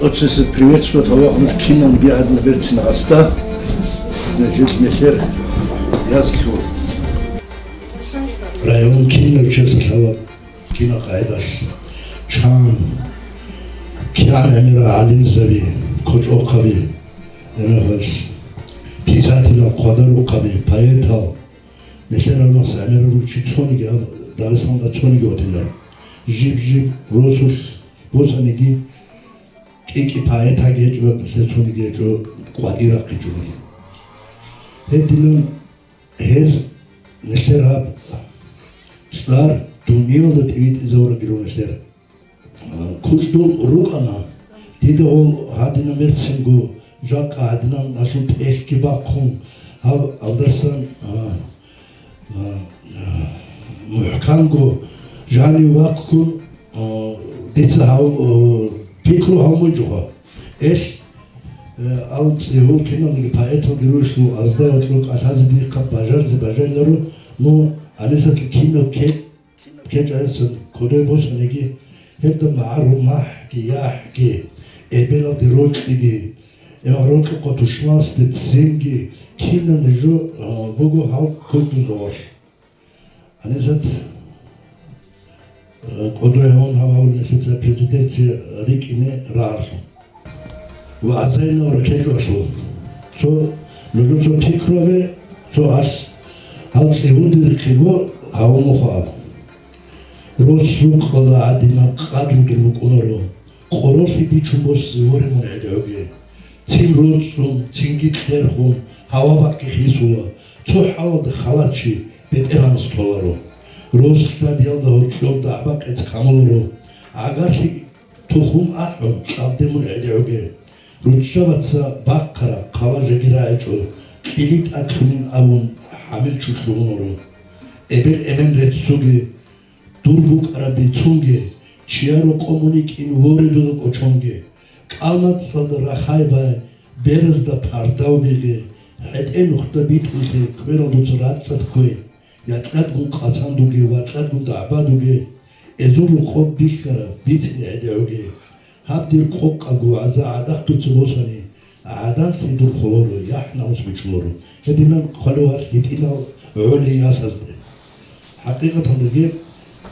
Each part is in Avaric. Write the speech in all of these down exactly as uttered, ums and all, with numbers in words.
Оцеса приветствовать гьавахъунаш киналги гьадин берцин гъасда, значит, нилъер яслу. Район кинав чесалъ гьава кина къайдалъ чан, кигӀан гӀемера гӀалимзаби, кочӀохъаби, гӀемералъ писателал, хъвадарухъаби, поэтал, нилъер гьавнас гӀемераручи цониги гьаб Дагъистанда цониги гьатилар. Жиб-жиб росулъ босаниги кӀи-кӀи поэтаги гьечӀо, нилъер цониги гьечӀо къватӀир рахъичӀони. Гьединан гьез нилъер гьаб цӀар дуниялда тӀивитӀизавурагиро нилъер. Кулъул рукӀана, дида гъол гьадинаб мерцинго, жакъа гьадинаб налъул тӀехьги бахъун, гьаб алдасан, а, а, а, мухӀканго жанив ваккун, а, дица гьав-, а, пикру гьавмунчӀуха. Эл, э, ал цӀигьул киналги поэталги рушлу азда гьоркьор кӀалъазе дихъа бажарзе бажайларо, ну, гьанисалъ кинав ккечӀ КечӀайсан кодой босаниги, гьелда магӀарул махӀги, яхӀги, эбелалде рокьиги, эва рокьухъа тушмасде ццинги, кинаб жо, а, буго гьал кулдузавалъ. Гьанизат, а, кодой гьавун гьававулнилъица президенция рикӀине рагьарлъун. Ва азайна ва ракечӀвалъул. Цо, нужеца пикру гьабе, цо аш, гьал цӀигьулдирихъего гьавун мухъа. Рос рукъала гӀадинаб къадру дур букӀунаро, къоролъи бичун босизе воре мун гӀедегӀуге. Цин роцӀцӀун, цинги кьерхун, гьава бакӀги хисула, цо хӀалалда халачи бетӀергьанас толаро. Рос лъадиялда гьоркьор дагӀба-къец камуларо, гӀагарлъи тухум ахӀун, кьалде мун гӀедегӀуге. Руччабаца бахъараб хъала жеги рагӀичӀо, кьили тӀадлъунин абун, хӀамил чу лъугьунаро. Эбел-эмен реццуге, дур букӀараб бицунге, чияр рокъо мун йикӀин воре дуда кӀочонге. КӀалмацӀалда рахай бай, беразда пардав бигъе, хӀетӀе нухда битӀулъе, кверал дуца рацӀцӀад ккве. Якьадгун къацандуге, вакьадгун дагӀбадуге, эзул рукъоб бихьараб бицине гӀедегӀуге. Гьаб дир къокъа гугӀаза гӀадахъ дуца босани, гӀаданлъи дур холоро, яхӀ-намус бичуларо. Гьединан хъвалев гьалъ гьитӀинал гӀолей ясазде. ХӀакъикъаталдаги,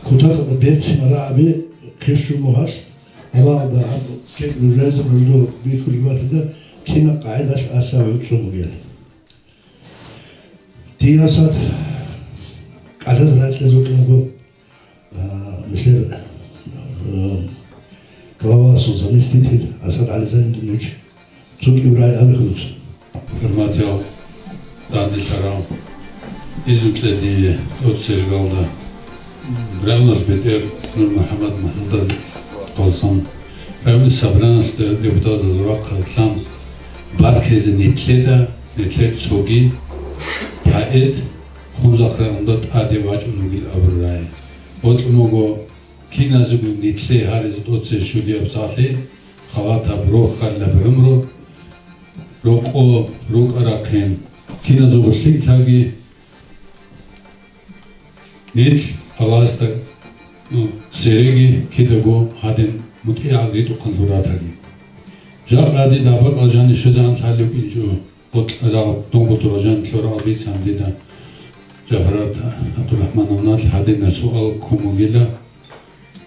кутакалда берцин рагӀаби хирщу мугьалъ, гьавалда гьаб кек ружайзаб гӀуду бихьулеб батида, кина къагӀидалъ алъа гӀуцӀцӀун бугел. Дие Асад кӀалъаз ракьазукьун буго, а, нилъер, а, главасул заместитель Асад ГӀализанидинович, цо кӀибрай абихъ дуца. ХӀурматиял данделъарал, изну кье дие тӀоцергалда районалъ бетӀер Нур МухӀаммад МухӀаммадович Къалсан, районный собраниялъ депутатазул рахъалъан баркезе нетлъеда, нетлъер цоги поэт Хунзахъ районда тӀаде вачӀун вугил абурай. Бокьун буго киназего нетлъе гьаризе тӀоцей щулияб сахлъи, халатаб рохалилаб гӀумру, рокъо рукӀарахъин киназего лъикӀлъаги, нилъ Аллагьасда, ну, цереги кидаго гьадин мутӀигӀал ритӀухъан лъуратаги. Жакъа дида абакьал жани щвезегӀан лъалев кӀинчӀо, гъоркьарал донго турал жани лъурал бицан дида Жафарат ГӀабдурахмановналъ гьадинаб суал ккун бугила.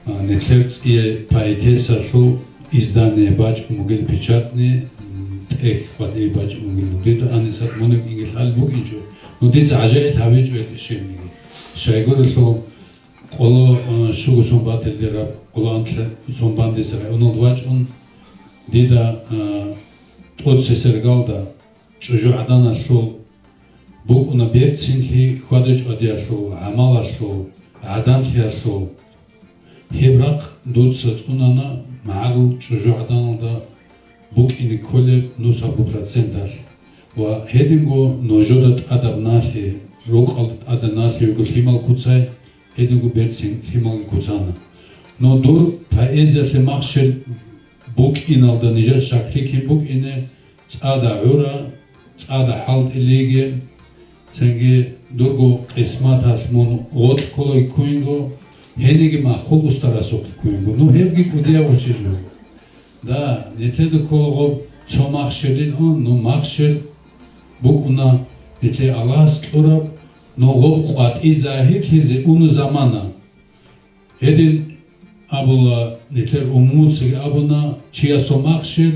А, нилъер цӀие поэтессалъул издание бачӀун бугел, печатный, м, тӀехь къватӀибе бачӀун бугел. Дида Анисат мунеб кӀиги лъалеб букӀинчӀо, ну, дица гӀажаиблъи гьабичӀо гьеб щибниги. Щайгурелъул къоло, а, щуго сон батилде раб, къоло анлъго сон бандиса районалда вачӀун, дида, а, тӀоцесергалда ЧӀужугӀаданалъул букӀуна берцинлъи хьвада-чӀвадиялъул, гӀамалалъул, гӀадамлъиялъул. Гьеб рахъ дуца цӀунана магӀарул ЧӀужугӀаданалда букӀине кколеб нусабго проценталъ. Ва гьединго нужеда тӀадаб налъи, рукъалда тӀадаб налъи вуго лъимал куцай, гьединго берцин лъималги куцана. Но дур поэзиялъе махщел букӀиналда нижер щаклъи кин букӀине, цӀада гӀура, цӀада хӀалтӀи лиги, цинги дурго къисматалъ мун гъоркь кколой ккуинго, гьениги маххул устарасухъ ккуинго. Ну, гьебги кӀудияб гьечӀеб жо. Да, нилъеда ккола гъоб цо махщел, ну, махщел букӀуна нилъее Аллагьас кьураб, ну, гъоб къватӀи загьирлъизе уну замана. Гьедин абула, нилъер умумуцаги абуна, чиясул махщел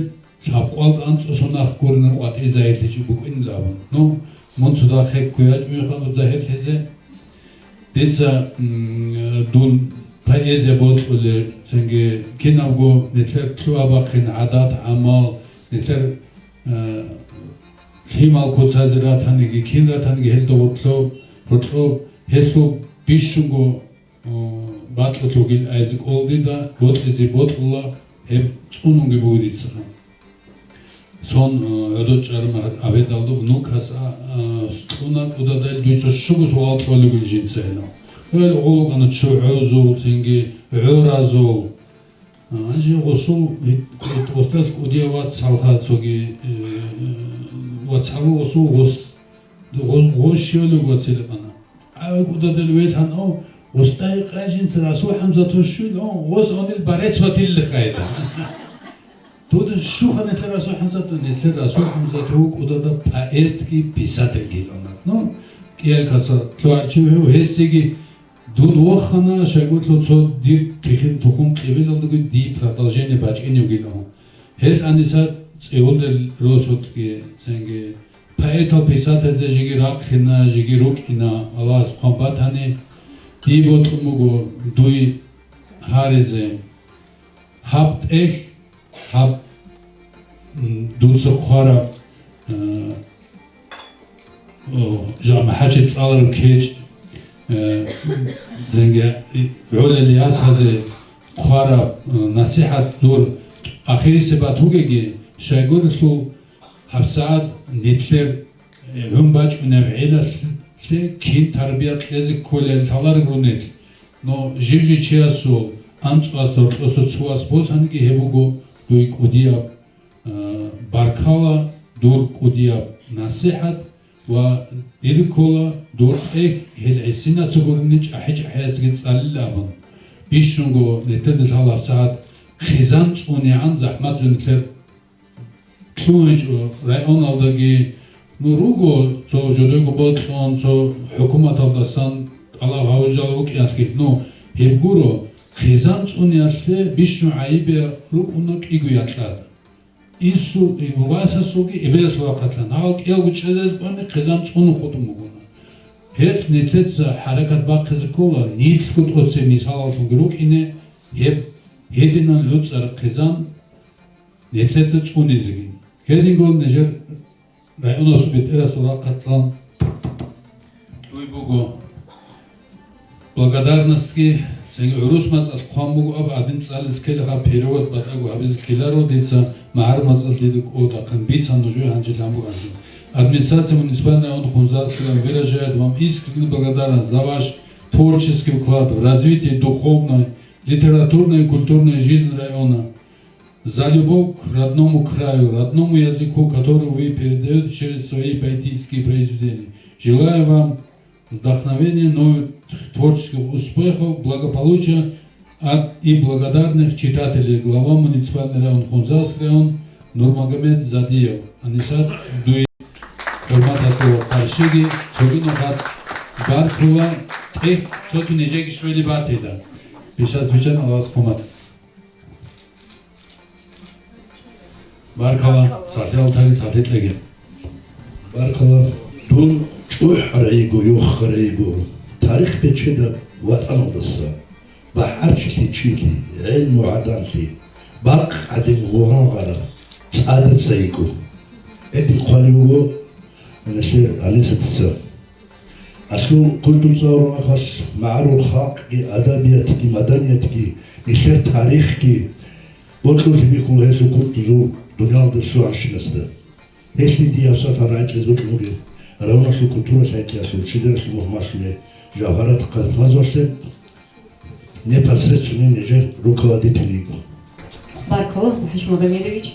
лъабкъвалда анцӀусул нахъ гурина къватӀи загьирлъичӀеб букӀинилан абун. Ну, мун цо дагьаб хӀеккуй гьечӀо мехалда загьирлъизе. Дица, м, дун поэзия бокьулеб, цинги кинабго нилъер лъугьа-бахъин гӀадат-гӀамал, нилъер, э, лъимал куцазе ратаниги, кин ратаниги гьелда гъоркьоб, гьоркьоб гьелъул бищунго, э, бакьулъ бугин айзе кӀолдида, бокьизе бокьула, гьеб цӀунунги буго дица. Сон, э, гӀодор чӀараб абидалда внукас, а, а, кьуна кӀудадал дуца щуго суал кьолеб жинца гьенав. Гьел гъолукъана ччугӀузул, цинги гӀоразул. А, гьанже гъосул, гьит-, гъосдас кӀудияв вацалха цоги, э, вацалу гъосул гъос-, гъо-, гъос щолев вациликъана. А кӀудадал велъан, о, гъосда гьикъа жинца Расул ХӀамзатов щула, о, гъос гьанил борец ватилли хайда. Дуда щуха нилъер Расул ХӀамзат, нилъер Расул ХӀамзат вукӀудада поэтги, писательги иланас. Ну, кӀиялкаса лъугӀарчи вегьев гьесиги дун вохана, щайгутлъу цо дир кихин тухум кьибилалдаги дий продолжение бачӀиневгилан. Гьелъ Анисат цӀигьулел росулъги, цинги поэтал писательзе жеги рахъина, жеги рукӀина, Аллагьас хъван батани, дие бокьун буго дуй гьаризе. Гьаб тӀехь, гьаб, м, дуца хъвараб, э, о, жамгӀ-, хӀачи цӀалараб кечӀ, э, зенге, и, гӀолел ясазе хъвараб, э, насихӀат дур ахирисе батугеги, щайгурелъул гьабсагӀат нилъер, э, гӀун бачӀунеб гӀелалъе кин тарбия кьезе кколел лъалареб рунел. Но жив-жив чиясул анцӀбас рокьосо цо вас босаниги гьеб буго дуй кӀудияб, а, баркала, дур кӀудияб насихӀат ва дир ккола дур тӀехь гьел гӀисинацаго гурони чӀахӀи-чӀахӀияцаги цӀалила абун. Бищунго нетер лъала сагӀат хъизан цӀунегӀан захӀмат жо нилъер лъугьинчӀо районалдаги, ну, руго цо жодего бокьун, цо хӀукуматалдасан тӀалаб гьавижал рукӀиналъги, ну, гьеб гуро, хъизан цӀуниялъе бищун гӀайибе рукӀуна кӀиго якьад. Инсул, и васасулги эбелалъул рахъалъан, гьал кӀиялго чӀезазбани хъизан цӀунун хутӀун бугона. Гьелъ нилъеца хӀаракат бахъизе ккола, нилъго тӀоцебе мисалалъунги рукӀине гьеб гьединан луцӀар хъизан, нилъеца цӀунизеги. Гьединго нижер районасул бетӀерасул рахъалъан дуй буго благодарностьги, цинги гӀурус мацӀалъ хъван буго аб гьадин цӀализе ккелаха, перевод батӀаго гьабизе ккеларо, дица магӀарул мацӀалъ дида кӀодахъин бицан нужее гьанже лъан бугӀанлъи. Администрация муниципального района Хунзарский район выражает вам искреннюю благодарность за ваш творческий вклад в развитие духовной, литературной и культурной жизни района. За любовь к родному краю, родному языку, который вы передаёте через свои поэтические произведения. Желаю вам вдохновения, новых творческих успехов, благополучия от и благодарных читателей. Глава муниципальный район Хунзарский район Нурмагомед Задиев. Анисат дуй хӀурматалъул къаршиги, цогино хат баркула, тӀехь цоцу нижеги щвели батила. Бишас бичан Аллагьас хъумат. Баркала, сахлъи алтари, сахлъи кьеги. Баркала, дун чӀухӀарайго, йохарайго, тарих бечедаб ватӀаналдаса, бахӀарчилъи чилъи, гӀелму гӀаданлъи, бакъ гӀадин гъугьан гъараб, цӀадацайго. Гьедин хъвалев вуго нилъер Анисатица. Алъул культура цӀаларун ахалъ магӀарул халкъги, адабиятги, маданиятги, нилъер тарихги бокьулъи бихьула гьелъул культузул дуниялалда лъугьанщинасда. Гьелъин дие гьабсагӀат гьаракьизе бокьун бугеб, районалъул культура лъайкьиялъул, чидералъул мухӀмалъулей, Жавгьарат Къазмазовалъе непосредственно нижер руководитель йиго. Баркала, МухӀаммад Магомедович.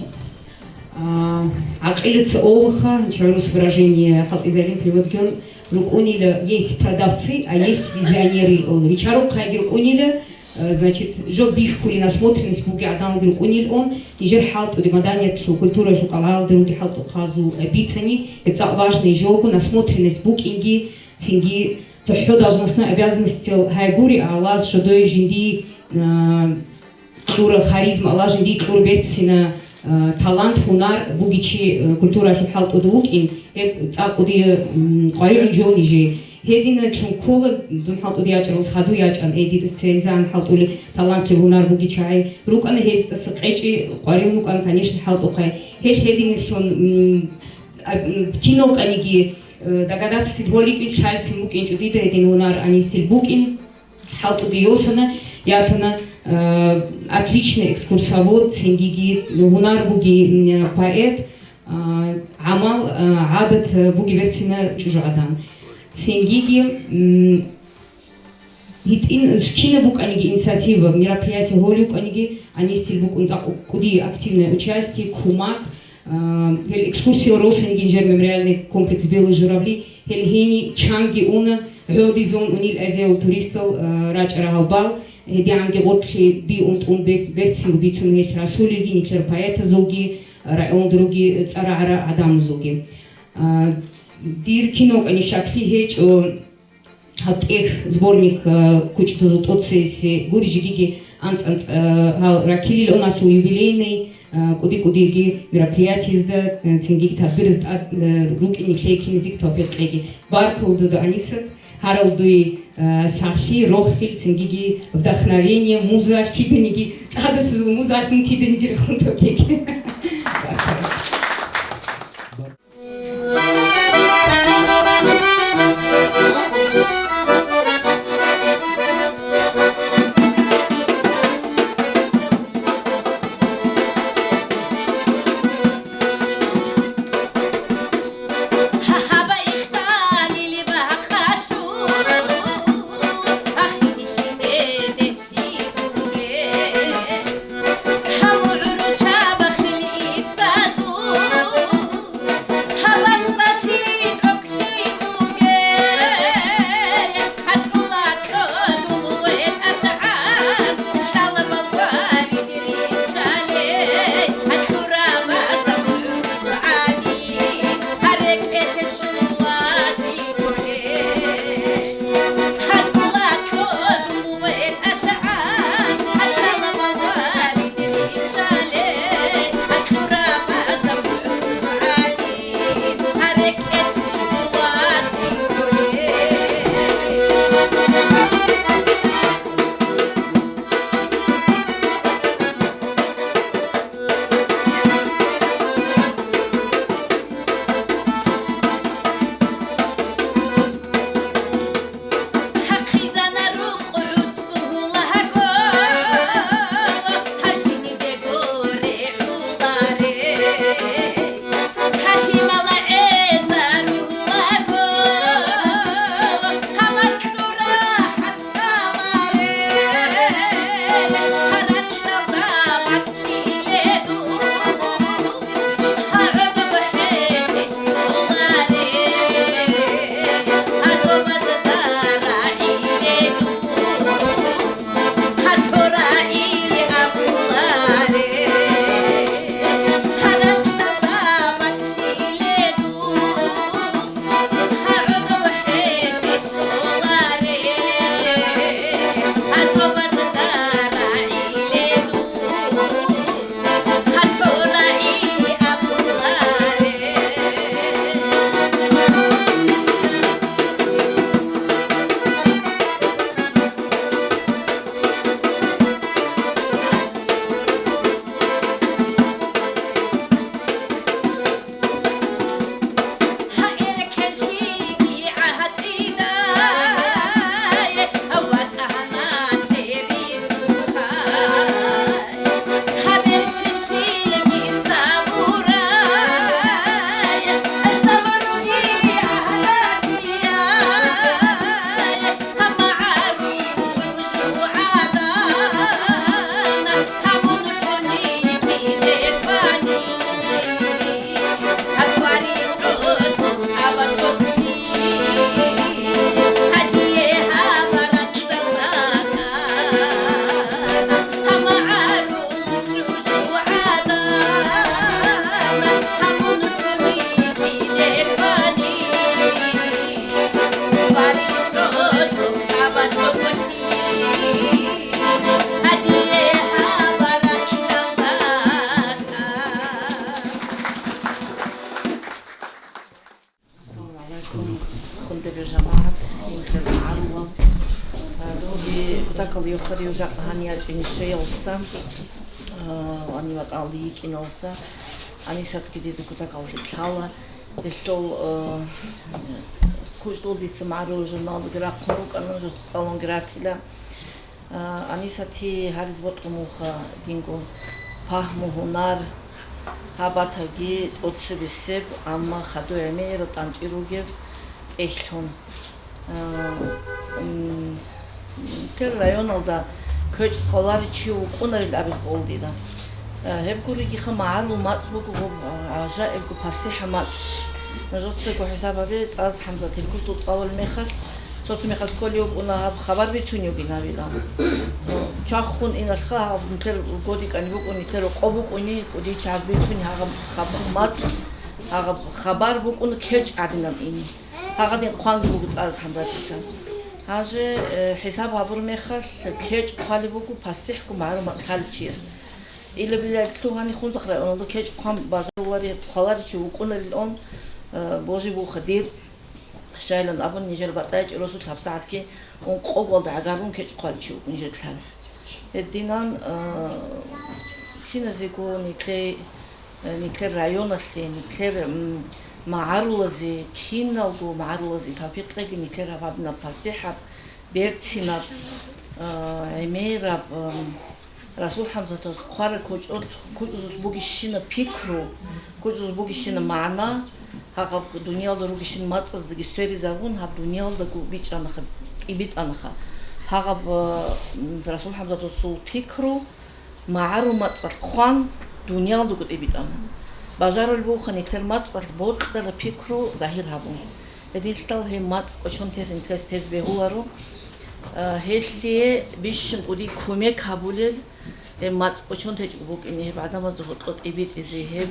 А, гӀакъилица олуха, чорус выражение халкъизалин приводгион, рукӀунила есть продавцы, а есть визионеры, он. Ричарухъайги рукӀунила, Э, значит, жо бихьули насмотренность буги гӀадамалги рукӀунил он, нижер хӀалтӀуди маданияталъул, культураялъул кӀалгӀалда руги хӀалтӀухъазул, э, бицани, гьеб цӀакъ важный жого насмотренность букӀинги, цинги цохӀо должностной обязанностял гьайгури, алаз шодой жинди, э, кьура харизма, алаз жинди кьур берцина, э, талант, гьунар бугичи, э, культураялъул хӀалтӀуда вукӀин, гьеб цӀакъуди, м, къваригӀун жо нижее. Гьединалъун ккола дун хӀалтӀуде ячӀарал хадуй ячӀан, эдитӀ церизан хӀалтӀулеб талантлъи гьунар буги чагӀи рукӀана, гьезтӀаса къечӀи къварив вукӀан, конечно, хӀалтӀухъай. Гьел гьединалъун, м, а, м, кино кӀаниги, э, догадаться гьоликӀин, лъалцин букӀинчӀо дида гьедин гьунар, анистил букӀин, хӀалтӀуде йосана, ятана, э, отличный экскурсовод, цингиги гьунар буги, м, поэт, а, гӀамал, а, гӀадат, а, буги берцина чӀужугӀадан. Цингиги, м, гьитӀин, кина букӀаниги инициатива, мероприятие гьолев вукӀаниги, анистил букӀун тӀакӀ кӀуди активное участие, кумак, а, гьел экскурсия росанигин жер мемориальный комплекс «Белые журавли», гьел гьени чанги уна, гӀодизун унил азиял туристал, а, рачӀарагьал бал, гьедигӀанги гъорлъи биун тӀун бец-, берцинго бицун гьел расулилги, нилъер поэтазулги, районда руги цӀарагӀара гӀадамазулги. А, дир кино кӀани щаклъи гьечӀо, гьаб тӀех сборник, а, кучӀдузул тӀоцеси гури жигиги анцӀ-анцӀ, а, гьал раккилил оналъул юбилейный, а, кӀуди-кӀудиги мероприятиезда, а, цингиги тадбираз тӀад, а, рукӀине лъей кинизеги тавфикъ кьеги. Баркула дуда, Анисат, гьарал дуй, а, сахлъи, рохел, цингиги вдохновение, муза киданиги, цӀадасазул музалъун киданиги рехун токеги. Кал йохарив жакъа гьанив ячӀинищаялса, а, гьанив ватӀалде йикӀиналса, Анисатги дида кутакалде лъала. Гьелъул, а, кучӀдул дица магӀарул журналдаги рахъун рукӀана, жуцӀцӀалунги ратила. А, Анисати гьариз бокьун вуха динго пагьму, гьунар, гьабатаги тӀоцебесеб, амма хадуй гӀемерал тӀанчӀи ругеб тӀехьлъун. А, м, тер районалда квечӀ кколарев чи вукӀунарил абиз къолдила. А, гьеб гуригиха магӀарул мацӀ буго гъоб, а, гӀажаибго пасихӀа мацӀ. Нужецаго хӀисаб гьабе, цӀаз ХӀамзат гьел кучӀдул цӀалулеб мехалъ, цо-цо мехалъ кколев вукӀуна гьаб хабар бицуневгин гьавила. Чвахун иналъха гьаб нилъер годикӀани букӀун, нилъер рокъоб букӀуни, кӀудияв чагӀаз бицуни гьагъаб хаб-, мацӀ, гьагъаб хабар букӀуна кечӀ гӀадинаб ини. Гьагъадин хъванги буго цӀаз ХӀамзатица. Гьанже, э, хӀисаб гьабураб мехалъ, кечӀ хъвалеб буго пасихӀго магӀарул мацӀ лъалев чияс. Илабилеб лъугьани Хунзахъ районалда кечӀ хъван бажаруларев, хъваларев чи вукӀунарилан, э, божи буха дир. Щайилан абун, нижер батӀайчӀи росулъ гьабсагӀатги ункъоялда гӀагарлъун кечӀ хъвалев чи вукӀун нижер лъала. Гьединан, э, киназего нилъе, э, нилъер районалъе, нилъер, м, магӀарулазе, киналго магӀарулазе тавфикъ кьеги, нилъер гьаб гьадинаб пасихӀаб, берцинаб, э, гӀемераб, м, Расул ХӀамзатас хъвараб кучӀдул, кучӀдузулъ бугебщинаб пикру, кучӀдузулъ бугебщинаб магӀна, гьагъаб дуниялда ругебщин мацӀаздаги сверизабун, гьаб дуниялдаго бичӀчӀанаха, тӀибитӀанаха. Гьагъаб, э, Расул ХӀамзатасул пикру, магӀарул мацӀалъ хъван, дуниялдаго тӀибитӀана. Бажарулеб буха нилъер мацӀалъ бокьараб пикру загьир гьабун. Гьединлъидал гьеб мацӀ кӀочон тезе нилъеца тезе бегьуларо. А, гьелъие бищун кӀудияб кумек гьабулел, гьеб мацӀ кӀочон течӀого букӀине гьеб гӀадамазда гьоркьоб тӀибитӀизе, гьеб,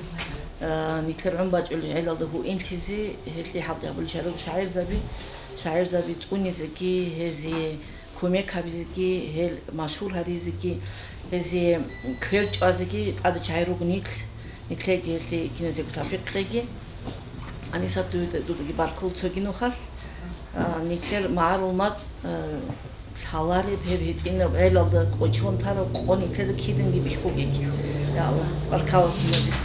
а, нилъер гӀун бачӀулел гӀелалда гьуинлъизе, гьелъие хӀалде гьабулел чагӀи руго шагӀирзаби, шагӀирзаби цӀунизеги, гьезие кумек гьабизеги, гьел машгьур гьаризеги, гьезие квер чӀвазеги тӀаде чагӀи руго нилъ, нилъеги гьелъие киназего тавфикъ кьеги. Анисат, дуде-, дудаги баркула цоги нухалъ. А, нилъер магӀарул мацӀ, а, лъалареб гьеб гьитӀинаб гӀелалда кӀочон тараб къо нилъеда киданги бихьуге. Я Аллагь, баркала киназего.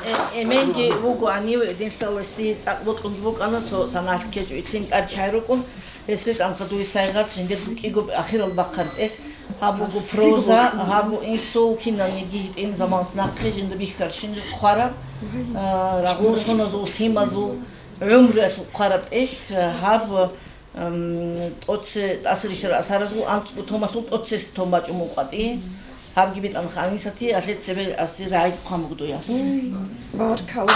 Э, эменги вуго гьанив, гьединлъидал гьесие цӀакъ бокьунги букӀана, цо санагӀалъ кечӀо итлин тӀад чагӀи рукӀун, гьес ритӀанха дуе сайигъат жиндир кӀиго ахирал бахъараб тӀехь. Гьаб буго проза, гьаб инсул кинабниги гьитӀин заманалъ нахъе жинда бихьарщин хъвараб, а, рагъул соназул, лъимазул гӀумруялъул хъвараб тӀехь, гьаб Ам, тӀоце-, тӀасарищарал асаразул анцӀго томалъул тӀоцесеб том бачӀун буго къватӀи. Гьабги битӀанха Анисати, гьалъе цебе аси рагӀи хъван буго дуе. Баркалла.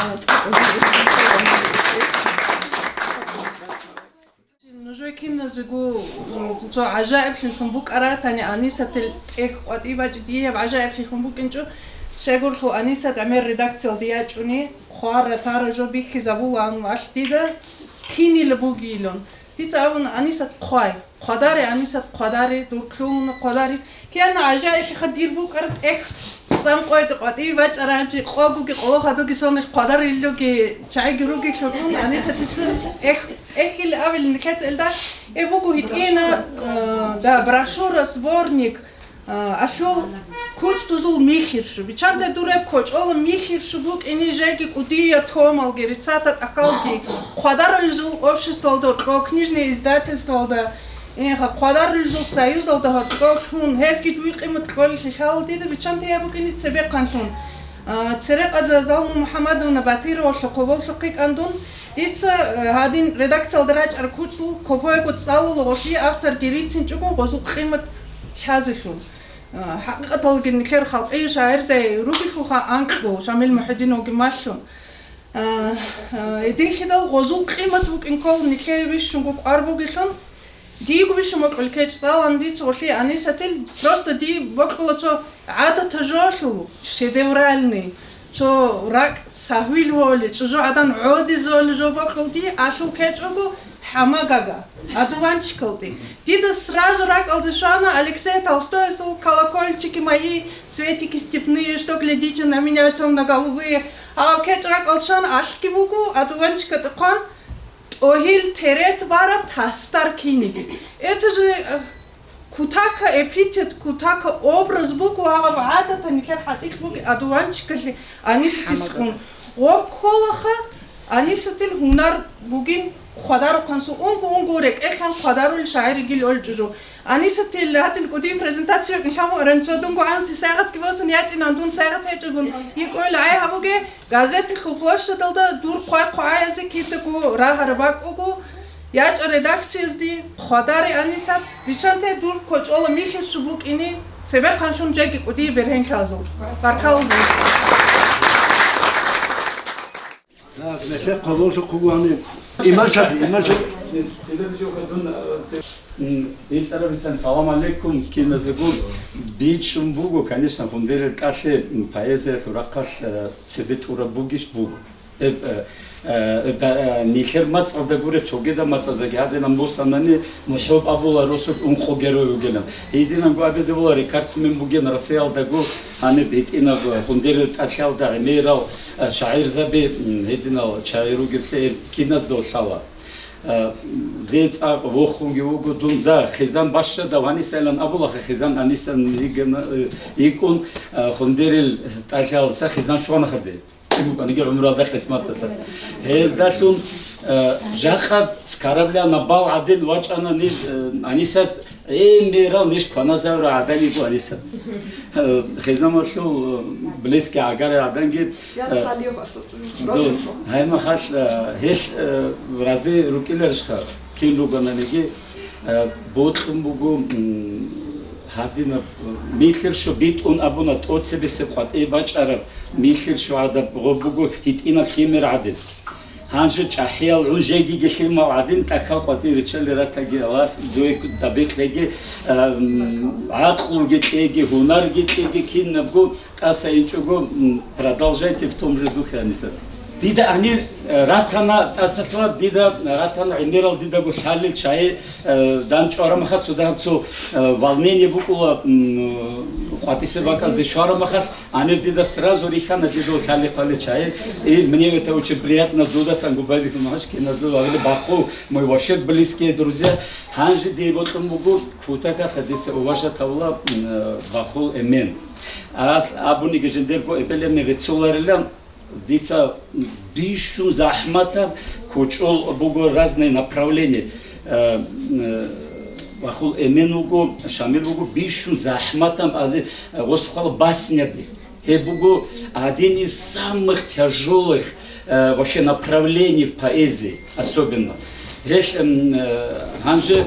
Нужее киназего, м, цо гӀажаиблъун букӀаратани Анисатил тӀехь къватӀи бачӀи, дие гьаб гӀажаиблъун букӀинчӀо, щайгурелъул Анисат гӀемер редакциялде ячӀуни, хъвара-тара жо бихьизабулаан валъ дида кинила бугилан. Дица абуна, Анисат, хъвай. Хъвадаре, Анисат, хъвадаре, дур лъугьуна, хъвадаре. Кияна гӀажаиблъиха дир букӀар тӀехь цӀан къватӀи, къватӀи бачӀаранчи, къогоги къоло хадуги сонилъ хъвадарилиги чагӀиги ругелъулгун, Анисатица тӀехь, тӀехьил абилин нилъеца илда, э, буго гьитӀина, э, да, брошюра, сборник, А, алъул кучӀдузул михьирщу. Биччанте дуреб кочӀола михьирщу букӀине жеги кӀудияб томалги, рецата тӀахьалги, хъвадарулел жул обществалда гьоркьо, книжное издательствоалда, э, хъвадарулел жул союзалда гьоркьо лъун, гьезги дуе къимат кьолелъи лъала дида биччанте гьаб букӀине цебехъанлъун. А, церекъада Залму МухӀаммадовна Батыровалъухъ гьоболлъухъе кӀандун, дица, э, гьадин редакциялда рачӀараб кучӀдул копоего цӀалула гъолъие авторги рицинчӀого гъозул къимат лъазелъул. А, хӀакъикъаталги нилъер халкъие шагӀирзаби ругелъулха анкьго, Шамил МухӀидиновги малъун. А, а, гьединлъидал гъозул къимат букӀин ккола нилъее бищунго кӀвар бугелъул, Диего бищун бокьулеб кечӀ цӀалан дица гъолъие Анисатил, просто дие бокьула цо гӀадатаб жолъул, шедевральный, цо ракӀ сагьвил воли, чӀужугӀадан гӀодизе воли жо бокьул дие, алъул кечӀого хӀамагага, одуванчикалде. Дида сразу ракӀалде щвана Алексей Толстоясул «Колокольчики мои, цветики степные, что глядите на меня темно-голубые». А кечӀ ракӀалде щвана, алъги буго, одуванчикалде хъван, ТӀогьил терет бараб тасдар киниги. Это же, э, кутака эпитет, кутака образ буго, гьаб гӀадатан нилъер хӀатӀикь буго одуванчикалъе Анисатицун. Гъоб кколаха, Анисатил гьунар бугин хъвадарухъан су, унго-унго рекӀелъан хъвадарулел шагӀир йигил олчӀужу. Анисатил гьадин кӀудияб презентация йикӀин лъабу ранчо дунго анси сайгъатги босун ячӀинан дун сайгъат гьечӀогун йикӀойла гӀай гьабуге, газеталъул площадалда дур хъвай-хъваязе кидаго рагьараб бакӀуго, ячӀа редакциязде, хъвадаре Анисат, биччанте дур кочӀола михьирщу букӀине, цебехъанлъун жеги кӀудияб бергьенлъазул. Баркалла. Так, нилъер хъалолъухъ вугони. Иман шагьи, иман шагьи. М, итӀарабицан, салам алейкум, киназего бичӀчӀун буго, конечно, гьундерил тӀалъи, м, поэзиялъул рахъалъ, э, цебе тӀураб бугищ буго. Э, э, э, да, э, нилъер мацӀалда гуре, цогидаб мацӀаздаги гьадинаб мусанани, МухӀуб абула росулъ ункъо герой вугилан. Гьединанго абизе була рекордсмен бугин Россиялдаго гьаниб гьитӀинаб гьундерил тӀалъиялда гӀемерал, а, шагӀирзаби, м, гьединал шагӀир ругеблъи киназда лъала. А, децӀа вохунги вуго дун, да, хизан бащада ванисайлан абулаха, хизан анисалан йигана, э, йикӀун, а, гьундерил тӀалъиялдаса хизан щванаха де. Гьанги гӀумралда хисматалда. Гьелдалъун, э, жакъа скарабляна бал гӀадин вачӀана ниж, э, Анисат, э, мерал ниж кваназавра гӀадан йигу Анисат. Э, хизамалъул, э, близкий гӀагар гӀаданги, э, ду, гьаймахалъ, э, гьелъ, э, рази рукӀиларищха, кин ругананиги, Э, бокьун буго, м, гьадинаб, э, михьирщу битӀун абуна, тӀоцебесеб къватӀибе бачӀараб михьирщу гӀадаб гъоб буго гьитӀинаб лъимер гӀадин. Гьанже чӀахӀиял гӀун жегиги лъимал гӀадин, тӀахьал къватӀи риччалде ратаги, Аллагьас дуе дабихъеги, э, м, гӀакълуги кьеги, гьунарги кьеги, кинабго ТӀаса инчӀого, м, продолжайте в том же духе, Анисат. Дида гьанир, э, ратана, тӀасалъугьа, дида ратана гӀемерал дидаго лъалел чагӀи, э, данчӀварамаха, цо дагьаб цо, э, волнение букӀула, м, къватӀисе бакӀазде щварамахалъ, гьанир дида сразу рихьана дида лъали-хъвали чагӀи. И мне это очень приятно, дудасан губаби хьумагьачкиназ дуда гьавили бахъу, мы вообще близкие друзья. Гьанже дие бокьун буго, кутака хадиса уважать гьавула, м, э, бахул эмен. Ас абуниги жиндирго эбелебни реццуларила, дица бищун захӀматаб кочӀол буго разные направления. Э, э, Бахул Эмен вуго, Шамил вуго, бищун захӀматаб азе, э, гъосухъал басняби. Гьеб буго один из самых тяжёлых, э, вообще направлений в поэзии особенно. Гьелъ, м, э, гьанже, э,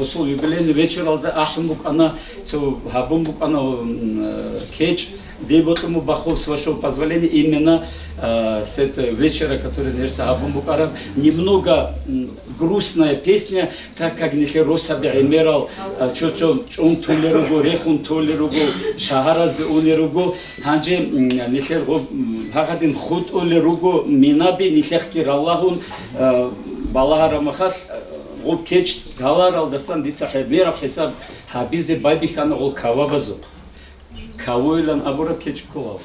усул юбилейный вечералда ахӀун букӀана, цо гьабун букӀана, м, э, кечӀ, дие бокьун буго бахъу, с вашего позволения, именно, э, с этого вечера, который нерса гьабун букӀараб, немного, м, грустная песня, так как нилъер росаби гӀемерал, а, чо-чо чӀун толел руго, рехун толел руго, шагьаразде унел руго, гьанже, м, нилъер гъоб, м, гьагадин хутӀулел руго, минаби нилъехъги ралагьун, а, балагьараб махалъ, а, гъоб кечӀ цаларалдасан дица гьебмераб хӀисаб гьабизе байбихьана гъол кавабазухъ. Кавойлан абураб кечӀ ккола.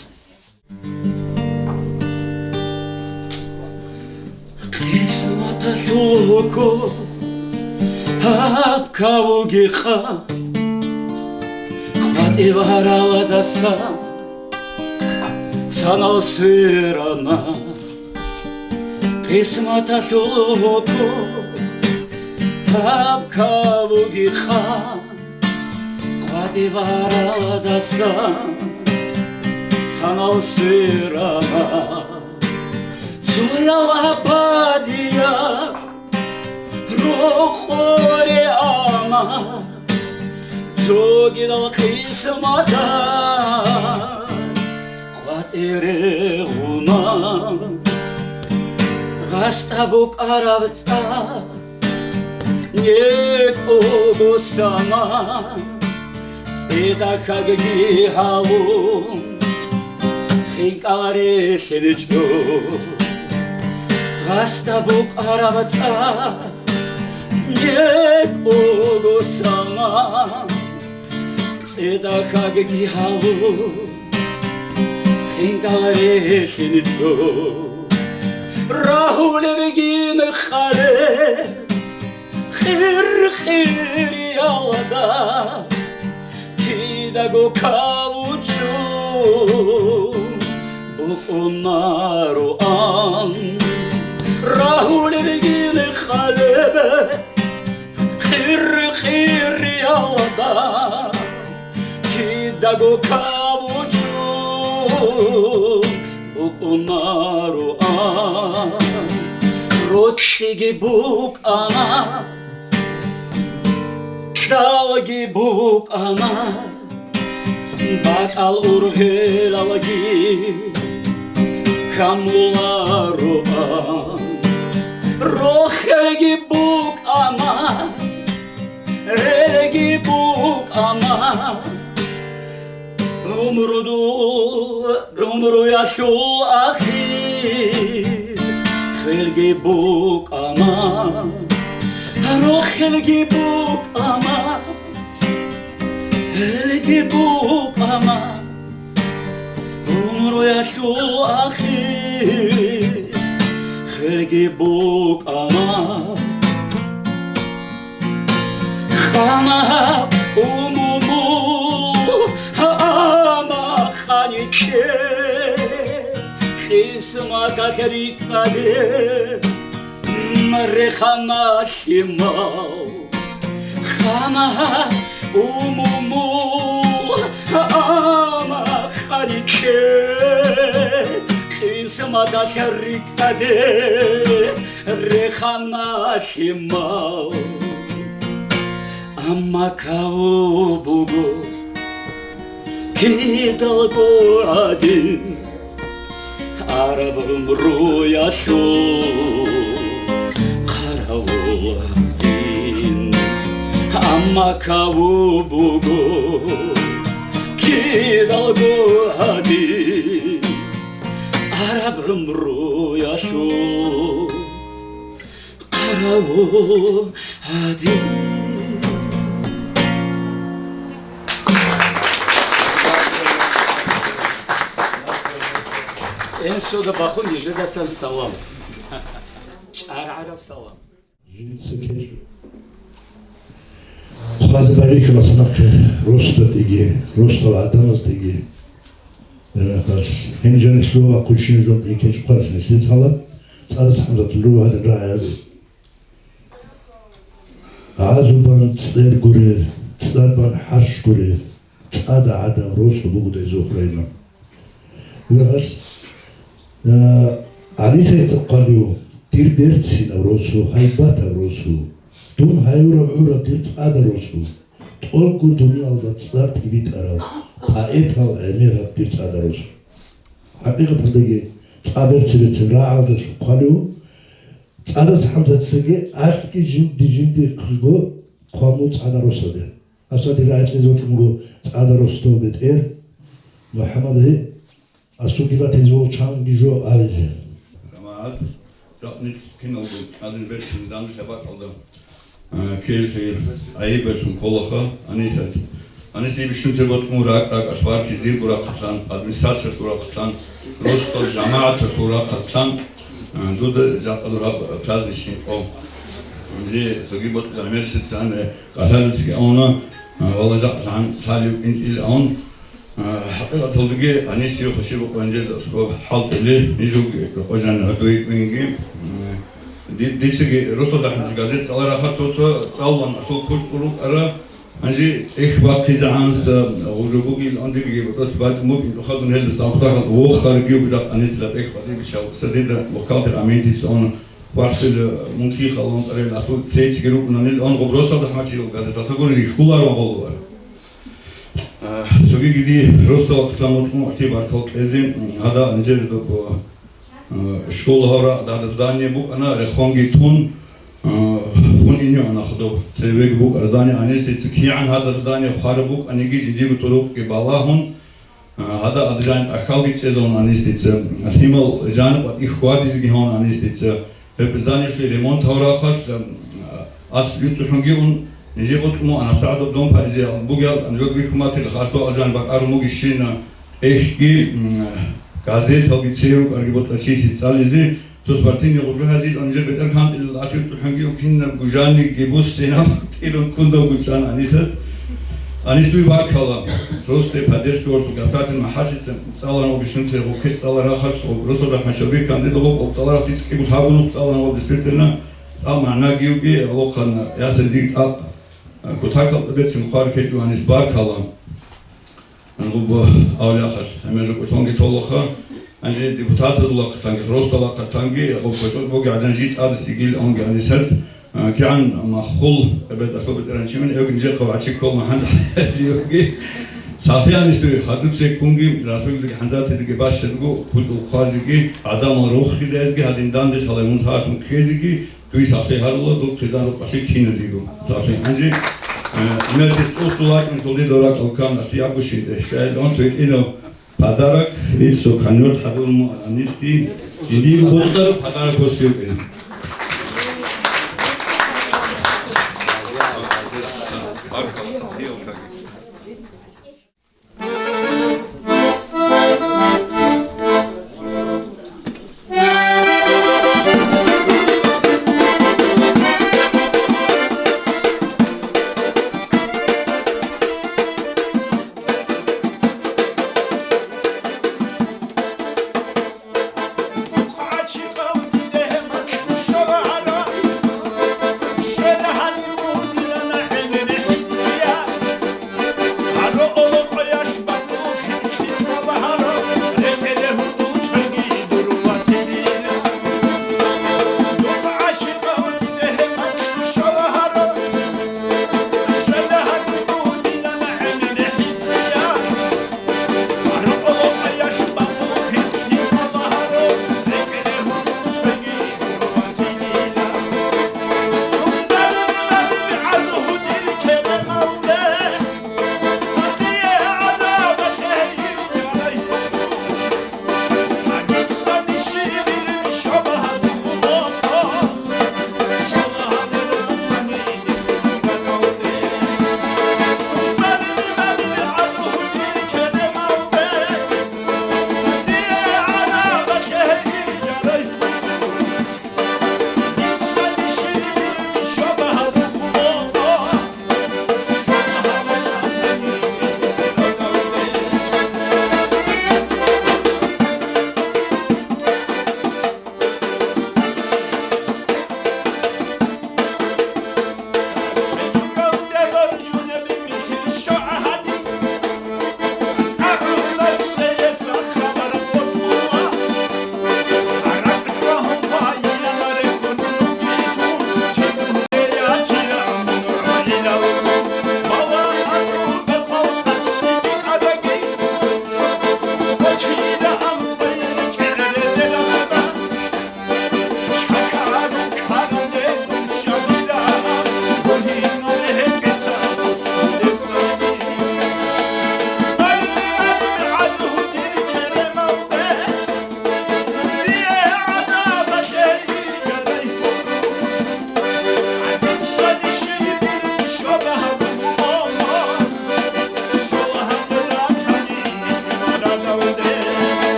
Къисматалъул гьукум гьаб кавуги къан, къватӀиб гьаралдасан санал сверана. Къисматалъул гьукум гьаб кавуги къан, къватӀиб гьаралдасан санал сверана. Цоял абадияб рокъоре ана, цогидал къисматалъ къватӀире гъуна. Гъасда букӀараб цӀар некӀого сана, цӀеда хагги гьалун, хинкӀал релълъинчӀо. Гъасда букӀараб цӀар некӀого сана, цӀеда хагги гьалун, хинкӀал релълъинчӀо. Рагьулебгин къале къир-къириялда, кидаго кавучун букӀунароан. Рагьулебгин къалеб къир-къириялда, кидаго кавучун букӀунароан. Рокьиги букӀана, далги букӀана, бакӀал ургъелалги камулароан. Рохелги букӀана, гӀелги букӀана, гӀумруду-, гӀумруялъул ахир хелги букӀана, рохелги букӀана, гӀелги букӀана, гӀумруялъул ахир хелги букӀана. Хана умумул гьана ханичӀе, къисматалъ рикӀкӀаде рехана лъимал. Хана умумул гьана ханичӀе, къисматалъ рикӀкӀаде рехана лъимал. Амма каву буго кидалго гӀадин, араб гӀумруялъул хъаравул гӀадин. Амма каву буго кидалго гӀадин, араб гӀумруялъул хъаравул гӀадин. Энсуда бахун нижедасан салам. ЧӀаргӀараб салам. Жинца кечӀо. Хъвазе байбихьила нахъе росдадеги, росдал гӀадамаздеги. Гьеб мехалъ, гьениб жаниб лъугьа-хъуччинаб жо кечӀ хъварас нилъеда лъала, ЦӀадас ХӀамзатил руго гьадин рагӀи гьаби. ГӀазубан цӀер гуреб, цӀадбан хӀарщ гуреб, цӀада гӀадаб росу бугодай Зухра имам. Гьеб мехалъ, а, гӀанисайца хъвалев, дир берцинаб росу, гьайбатаб росу, дун гьаюраб гӀураб дир цӀада росу. ТӀолго дуниялда цӀар тӀибитӀарав, поэтал гӀемераб дир цӀада росу. ХӀакъикъаталдаги цӀа берцин-берцин рагӀалдалъун хъвалев, ЦӀадас ХӀамзатицаги алъги жинди-жиндихъего хъван буго цӀада росаде. ГьабсагӀат дир рагӀи кьезе вокьун буго цӀада росдал бетӀер МухӀаммад гьи. Асуги батизе вол чанги жо абизе. ЖамагӀат, жакъ нилъ киналго гьадин берцин данде бакӀалда, а, ккеллъи гӀайиб бахъун кколаха, Анисат. Анис, дие бищун цебе бокьун ракӀ-ракӀалъ баркизе дирго рахъалъан, администрациялъул рахъалъан, росдал жамагӀаталъул рахъалъан, а, дуда жакъа гьаб праздничный къо. Гьанже цоги бокьун гӀемерисеца, а, кӀалъалевцаги авуна, а, валла жакъалъан лъалев инчӀел авун, А, хӀакъикъаталдаги, гьанисе хвешаб букӀанила аскӀоб хӀалтӀулел, нижеги къожан гӀодой кӀвенги. М, ди-, дицаги росдал дагьаб газет цӀаларахъа, цо-цо цӀалулан асул курчӀ урукъара. Гьанже эх бахъизегӀанса гъужу бугил, гьанжеги батӀалъ бачӀун букӀин, чӀухъадун гьелдаса ахтахъал вохарги бужахъ гьанисла эх батӀи бичал садида вохалде аминти цӀун вахтил мункихъалун тарел асул цецги рукӀунанил, он гъуб росдал дагьаб газет асагури рихьуларо гъолуар. Э, цогиги дие росдал ахтан вукӀун вахтиде баркал кьезе, гьадин нижер доб, э, школа гьавра гьадаб здание букӀана, рехонги тун, э, хун ине ана худоб. Цевеги букӀа здание гьанисе, цо кигӀан гьадаб здание хвараб букӀаниги жиндиего цӀурукъги балагьун, э, гьадин адажани тӀахьалги чӀезавун гьанисе, лъимал жаниб батӀи хьвадизеги гьавун гьанисе, Гьеб зданиялъе ремонт гьавурахъалъ, м, алъ бицухӀунги ун, нижер бутӀруму анабсагӀадаб дон пайзе бугел, анжодги хьуматил харту алжан бакӀарун бугищина, эхги, м, газеталги церукӀарги бутӀачиси цӀализе, Цо спортивный гъужу гьазил унжи бетӀер кантӀилел атив цӀухӀунги укинаб гужани гебуссинав тӀирун кундавгу чӀан Анисат. Анис, дуе баркала. Просто поддержка ва гасатин махачица цӀаларав бищунце гъукке цӀала рахалъ ва росо рахмачалби кандидагъуб ва цӀала рахъ дицӀкӀигу лъабунухъ цӀаларав, действительно, цӀа магӀнагиюги гьалохъана, яса зиг цӀакъ. Кутакал бецин хъвар кечӀу Анис, баркала. Гьанбу авлахъалъ гьамежа кӀочонги толаха, гьанже депутатазулахъатанги, росталахъатанги, гъуб кӀочон буги гӀадан жи цӀадас йигил онги гьанисат, а, кигӀан маххул, эбед ахлу бетӀеран чимин, эвгин жехъа вачи ккол махӀан гьазиевги. Сахлъи гьанис дуе, хадуцеккунги, расулги хӀанзатидеги бащадгу, пучӀул хъвазиги, гӀадамал руххизаязги, гьадин данде лъалай муз гьарун ккезиги, Дуй сахлъи гьарула, дур хъизан рукъалъи киназего. Сахлъи гьанже, э, имасис тӀусул вачӀун цо дидал ракӀал ккан, алъи абушин дехӀ. Шагьидун цо гьитӀинав подарок, рис цо конверт гьабурму Анисги, жиндиего боцӀараб подарок гьосиюкӀин.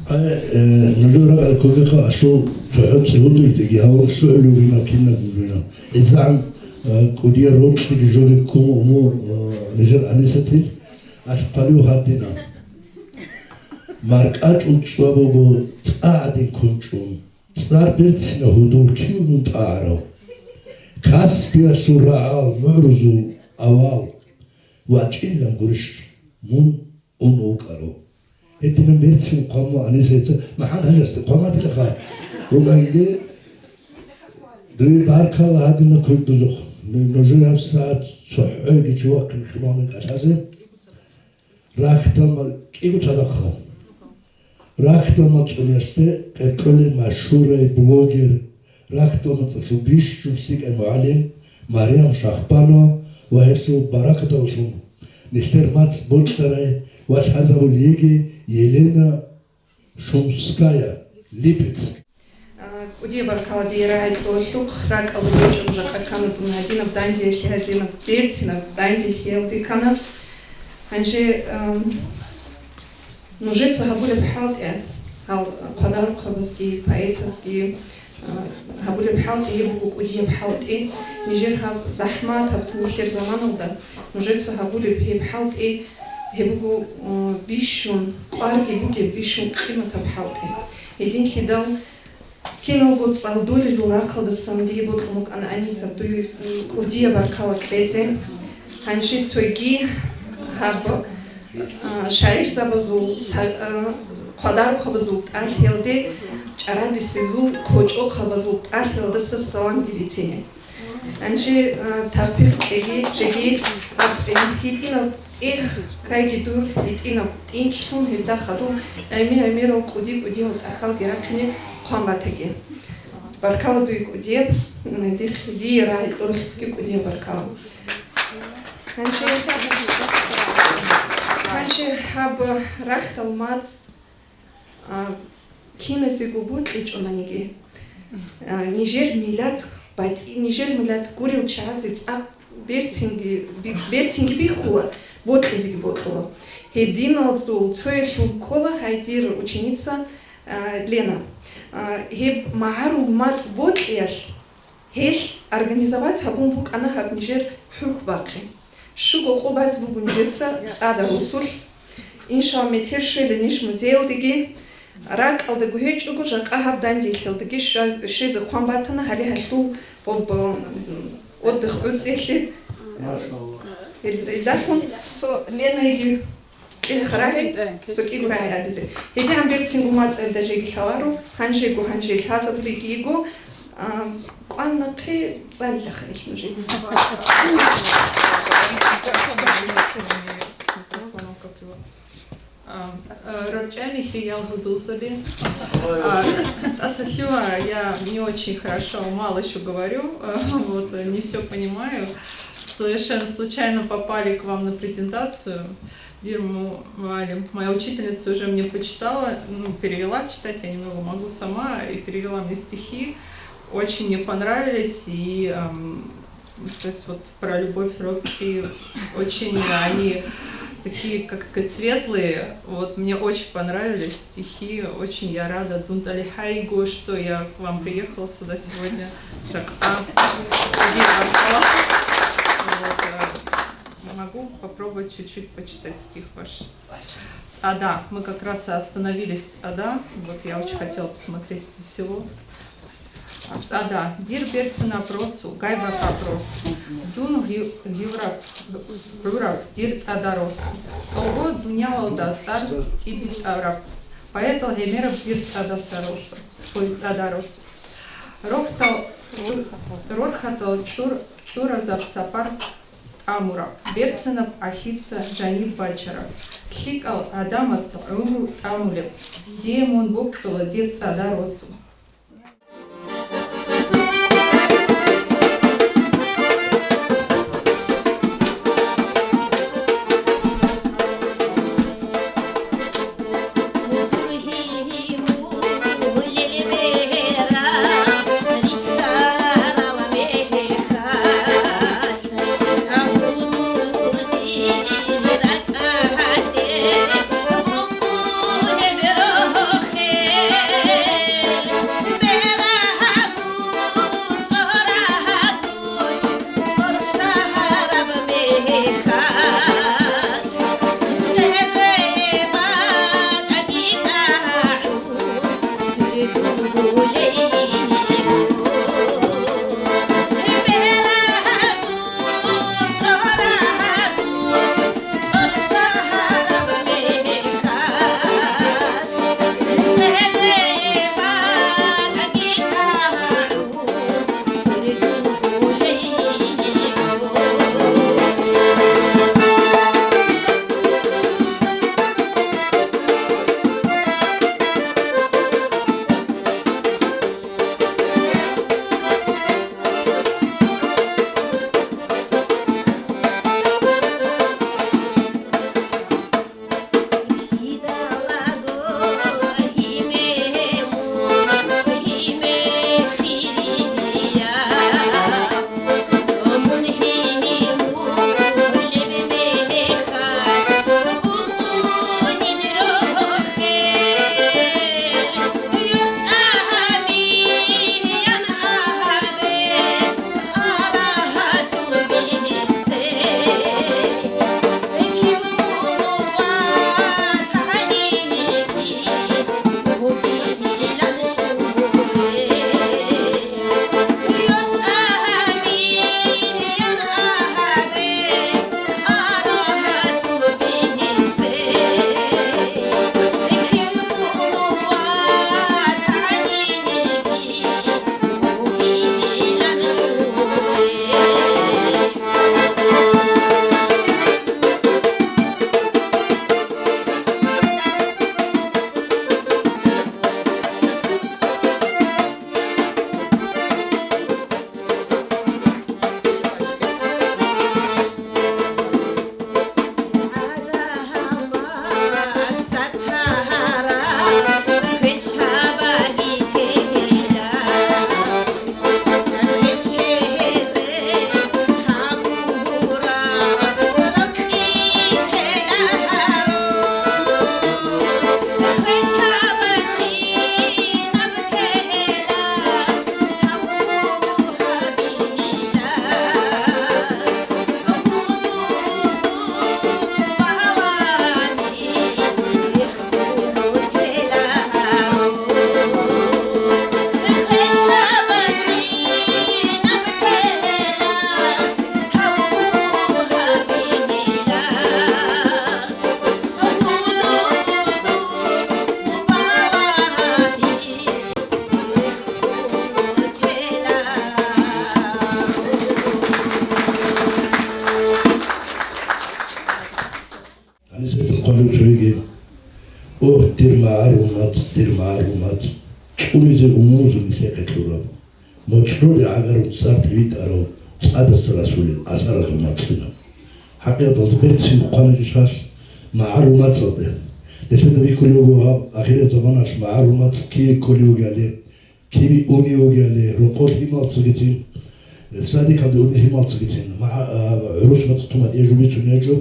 Ай, э, нужер ракӀал кколеха, ашул цохӀо цӀигьудулъеги гьавун лъугӀулев вугинав кинаб вугинав. ГӀисагӀан, э, кӀудиял рокьиги жури ккун умур, э, нижер Анисатил, алъ хъвалев гьадина. МаркӀачӀул цӀва буго цӀа гӀадин кунчӀун, цӀар берцина гьудул кив мун тӀагӀарав. Каспиялъул рагӀал, мугӀрузул авал, вачӀинилан гурищ мун ун вукӀарав. Гьединан берцин хъваму Анисайца, МахӀмад-хӀажасда хъваматилаха. Ругайинде, дуе баркала гьадина курдузухъ. Нужуяб сагӀат цохӀойги чи вахъин химамин кӀалъазе. Рахьдал ма-, кӀиго цадахъа. Рахьдал мацӀуниялъе къеркьолей машгьурай блогер, рахьдал мацӀалъул бищун лъикӀай мугӀалим Мариям Шахбанова ва гьелъул баракаталлъун Нилъер мацӀ бокьарай ва лъазабулей йиги Елена Шумская, Липецк. А, кӀудияб баркала дие рагӀи кьоллъухъ, ракӀалда гьечӀеб жакъа ккана дун гьадинаб дандиялъе, гьадинаб берцинаб дандиялъе ккана. Гьанже, ам, нужеца гьабулеб хӀалтӀи, гьал хъвадарухъабазги, поэтазги, а, гьабулеб хӀалтӀи гьеб буго кӀудияб хӀалтӀи. Нижер гьаб захӀмат, гьаб нилъер заманалда нужеца гьабулеб гьеб хӀалтӀи гьеб буго, а, бищун кӀварги бугеб, бищун къиматаб хӀалтӀи. Гьединлъидал киналго цӀалдолезул рахъалдасан дие бокьун букӀана, Аниса, дуе кӀудияб баркала кьезе. Гьанже цоги гьаб, а, шагӀирзабазул, са-, а, хъвадарухъабазул тӀалъиялде, чӀарадисезул кочӀохъабазул тӀалъиялдаса саламги бицине. Гьанже, а, тавпихъ кьеги, жеги, гьаб, э, гьитӀинал тӀехь, кайги дур гьитӀинаб тӀинкӀлъун, гьелда хадуб гӀемер-гӀемерал кӀуди-кӀудиял тӀахьалги рахъине хъван батаги. Баркала дуе кӀудияб, м, дихъ-, дие рагӀи кьурухъги кӀудияб баркала. Гьанже, гьанже гьаб рахьдал мацӀ, а, киназего бокьичӀонаниги, а, нижер миллат батӀи-, нижер миллат гурел чагӀазе цӀакъ берцинги, би-, берцинги бихьула, бокьизеги бокьула. Гьединалъул цоялъул ккола гьай дир ученица, а, Лена. А, гьеб магӀарул мацӀ бокьиялъ гьелъ организовать гьабун букӀана гьаб нижер хӀухьбахъи. Щуго къо базе буго нижеца цӀадар росулъ. Иншалла, метер щвела ниж музеялдеги. РакӀалдаго гьечӀого, жакъа гьаб дандиялъалдаги щваз-, щвезе хъван батана, гьале гьалъул къоб-, м, отдых гӀуцӀиялъе. Машалла. Ил-, илдалъун цо Ленайги кӀиго рагӀи, цо кӀиго рагӀи абизе. Гьедигьан берцинго мацӀалда жеги лъаларо, гьанжего гьанже лъазабулеги йиго, а, кӀван нахъе цӀалилаха ил нужее. А, э, рорчӀами хиял гьудулзаби. А, тӀаса лъугьа, я не очень хорошо, мало ещё говорю, э, вот, э, не всё понимаю. Совершенно случайно попали к вам на презентацию. Дир му-, муалим, моя учительница уже мне почитала, ну, перевела читать, я немного могу сама, и перевела мне стихи. Очень мне понравились, и, эм, то есть вот про любовь рокки очень они такие, как сказать, светлые. Вот мне очень понравились стихи, очень я рада. Дунтали хайго, что я к вам приехала сюда сегодня. Жакъа. Вот, э, могу попробовать чуть-чуть почитать стих ваш. ЦӀада. Мы как раз остановились в ЦӀада. Вот я очень хотела посмотреть это село. ЦӀада. Дир берцинаб росу, гайбатаб росу. Дун гъи-, гъивраб, гӀураб, дир цӀада росу. ТӀолго дунялалда цӀар тӀибитӀараб. Поэтал гӀемераб дир цӀадаса росу. Ой, цӀада росу. Рохьдал, рорхьадал кьур-, кьуразаб сапар тӀамураб. Берцинаб ахьица жаниб бачараб. ЛъикӀал гӀадамаца гӀумру тӀамулеб. Дие мун бокьула дир цӀада росу. Дир магӀарул мацӀ цӀунизе умумузул нилъехъе кьураб, моцӀроби гӀагарун цӀар тӀибитӀарав цӀадаса расулел асаразул мацӀцӀинаб. ХӀакъикъаталда берцин хъванижищ гьалъ магӀарул мацӀалде? Нилъеда бихьулеб буго гьаб ахират заманалъ магӀарул мацӀ киве кколев вугевали, киве унев вугевали, рокъов лъималцагицин, садикалде унев лъималцагицин, магӀа-, а, гӀурус мацӀ тун гьадияб жо бицун гьечӀо,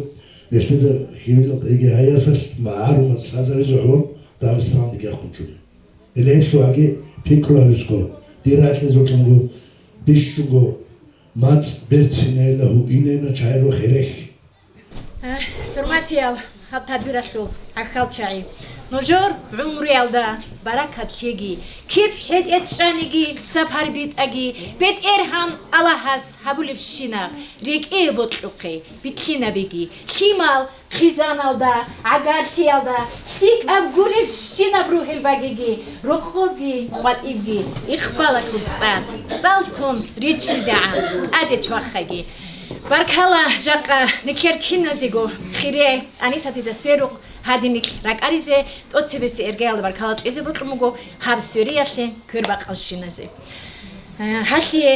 нилъеда хьивилалда йиги гьай ясалъ магӀарул мацӀ лъазабизе гӀоло Дагъистаналде гьахъун чӀун. Гьеле гьелъул гьаги пикру гьабизго, дир рагӀалъизе бокьунго, бищунго мацӀ берцинайила гьуинайна чагӀи рохел рехь. Э, хӀурматиял гьаб тадбиралъул гӀахьалчагӀи, нужер гӀумруялда баракат лъеги, киб хӀетӀе чӀаниги, сапар битӀаги, БетӀергьан Аллагьас гьабулебщинаб рекӀее бокьухъе, битлъинабиги, лъимал хъизаналда, гӀагарлъиялда, лъикӀаб гуребщинаб ругьел багиги, рокъобги къватӀибги, ихбалалъул цӀар, цӀалтун риччизегӀан тӀаде чвахаги. Баркала жакъа никер киназего, хире Анисатида сверухъ гьадин ракӀаризе, тӀоцебесеб иргаялда баркала кьезе бокьун буго гьаб свериялъе квербакъалщиназе. Э, гьалъие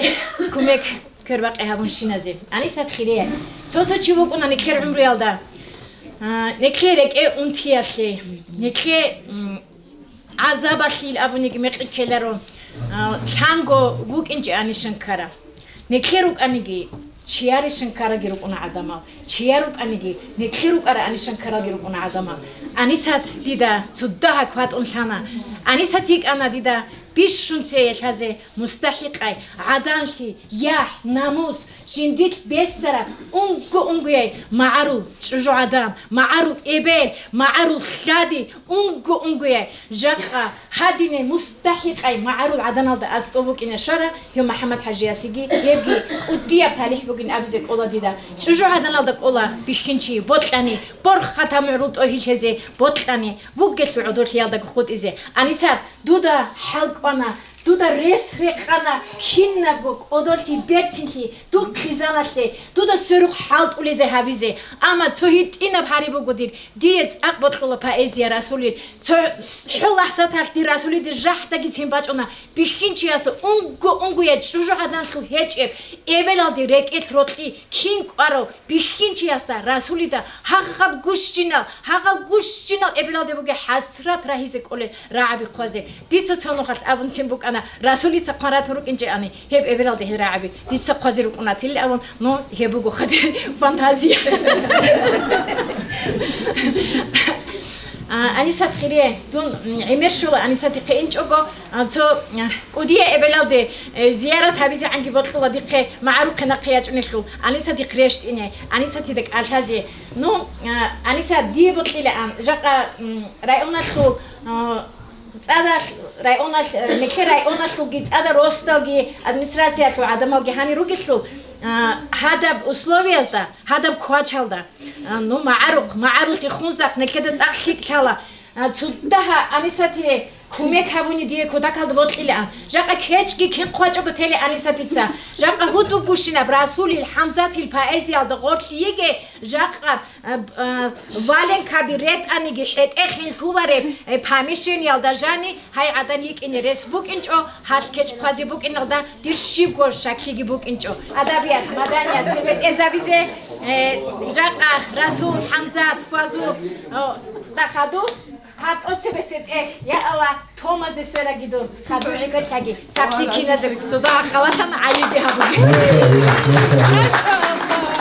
кумек квербакъи гьабунщиназе. Анисат хире. Цо-цо чи вукӀуна никер гӀумруялда. А, никер рекӀее унтиялъе, никер, м, гӀазабалъе абуниги мекъи ккеларо. А, лъанго вукӀинчӀеб анищан ккара. Никер рукӀаниги, чиярищан ккараги рукӀуна гӀадамал. Чияр рукӀаниги, никер рукӀараб анищан ккараги рукӀуна гӀадамал. Анисат дида цо дагьаб кватӀун лъана. Анисат йикӀана дида бищун цее лъазе мустахӀикъай, гӀаданлъи, яхӀ, намус, жиндилъ бесараб, унго-унгояй магӀарул чӀужугӀадан, магӀарул эбел, магӀарул лъади, унго-унгояй. Жакъа гьадинай мустахӀикъай магӀарул гӀаданалда аскӀоб букӀине щвара гьев МухӀаммад-хӀажиясеги, гьебги кӀудияб талихӀ бугин абизе кӀола дида. ЧӀужугӀаданалда кӀола бихьинчи, бокьани, борхатаб мугӀрул тӀогьилъезе, бокьани, бугелъул гӀодорлъиялдаго хутӀизе. Анисат, дуда хӀал кӀвана, дуда рес рекъана кинабго кӀодолъи берцинлъи, дур хъизаналъе, дуда сверухъ хӀалтӀулезе гьабизе. Амма цо гьитӀинаб гьари буго дир, дие цӀакъ бокьула поэзия расулел. Цо хӀу лахӀзаталъ дир расулиде рахӀдагицин бачӀуна, бихьинчияса унго-унгояй чӀужугӀаданлъул гьечӀеб, эбелалде рекӀелъ рокьи кин кӀварав бихьинчиясда расулида гьагъаб гущинал, гьагъал гущинал эбелалде бугеб хӀасрат рагьизе кӀолел рагӀаби хъвазе. Дица цо нухалъ абунцин букӀана, расулица хъван ратун рукӀинчӀебани, гьеб эбелалде гьел рагӀаби дица хъвазе рукӀунатилин абун, ну, гьеб буго хадир фантазия. А, Анисат хире, дун, м, гӀемер щола Анисатихъе инчӀого, а, цо, а, кӀудияй эбелалде, э, зиярат гьабизегӀанги бокьула дихъе, магӀарухъе нахъе ячӀунелъул, Анисатихъ рещтӀине, Анисатида кӀалъазе. Ну, а, Анисат, дие бокьилаан, жакъа, м, районалъул, а, цӀадал-, районалъ-, э, нилъер районалъулги цӀадал росдалги администрациялъул гӀадамалги гьанир ругелъул, а, гьадаб условиязда, гьадаб квачалда, а, ну, магӀарухъ, магӀарухъе хунзахъ, нилъеда цӀакъ лъикӀ лъала. А, цо дагьа Анисатие кумек гьабуни дие кодакалда бокьилаан. Жакъа кечӀги кин хъвачӀого теле Анисатица. Жакъа гьутӀубгущинаб Расулил, ХӀамзатил поэзиялда гъорлъ йиге, жакъа, а, б-, а, валенкаби ретӀаниги хӀетӀе хинлъулареб, э, помещениялда жани, гьай гӀадан йикӀине рес букӀинчӀо, гьалъ кечӀ хъвазе букӀиналда дир щибго щаклъиги букӀинчӀо. Адабият, маданият цебетӀезабизе, э, жакъа Расул, ХӀамзат, Фазу, о, дахаду. Гьаб тӀоцебесеб тӀехь, я Аллагь, томазде свераги дун, хадур гӀибедлъаги, сахлъи киназе цо дагьа халалъана гӀайибги гьабуге. Машалла, машалла.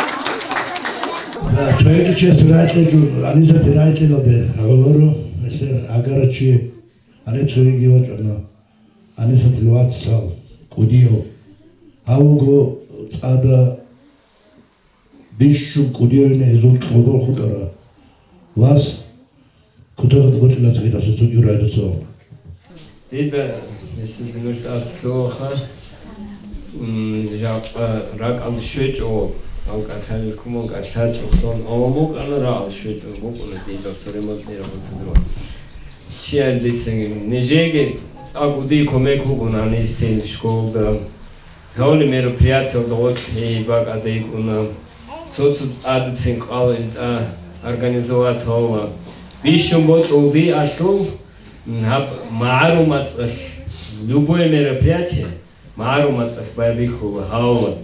Да, цоги чияс рагӀи кьечӀо, Анисат рагӀи кьелалде гӀолоро, нилъер агарачи, гьале цоги вачӀана, Анисатил вацал, кӀудияв. Гьав вуго цӀада Бищун кӀудияйин гьезул кьолбол хутӀарав вас кутакалда бокьилан цогидасда цо юрай дуца. Дида гьесул нужда аскӀоваха, м, жакъа ракӀалде щвечӀо, гьав кӀалъалел кумал кӀалъачӀо сон авал букӀана, рагӀалде щвечӀо букӀана дида цо ремонтный работа дурун. Щиял дицаги, нижеги цӀакъ кӀудияб кумек бугун гьанистил школда. Гьавли мероприятиялда гъорлъ гьей бакӀалда йикӀуна. Цо-цо тӀадецин кӀвала илда организовать гьавула. Бищун бокьулди алъул, Гьаб магӀарул мацӀалъ любое мероприятие магӀарул мацӀалъ байбихьула, гьавла.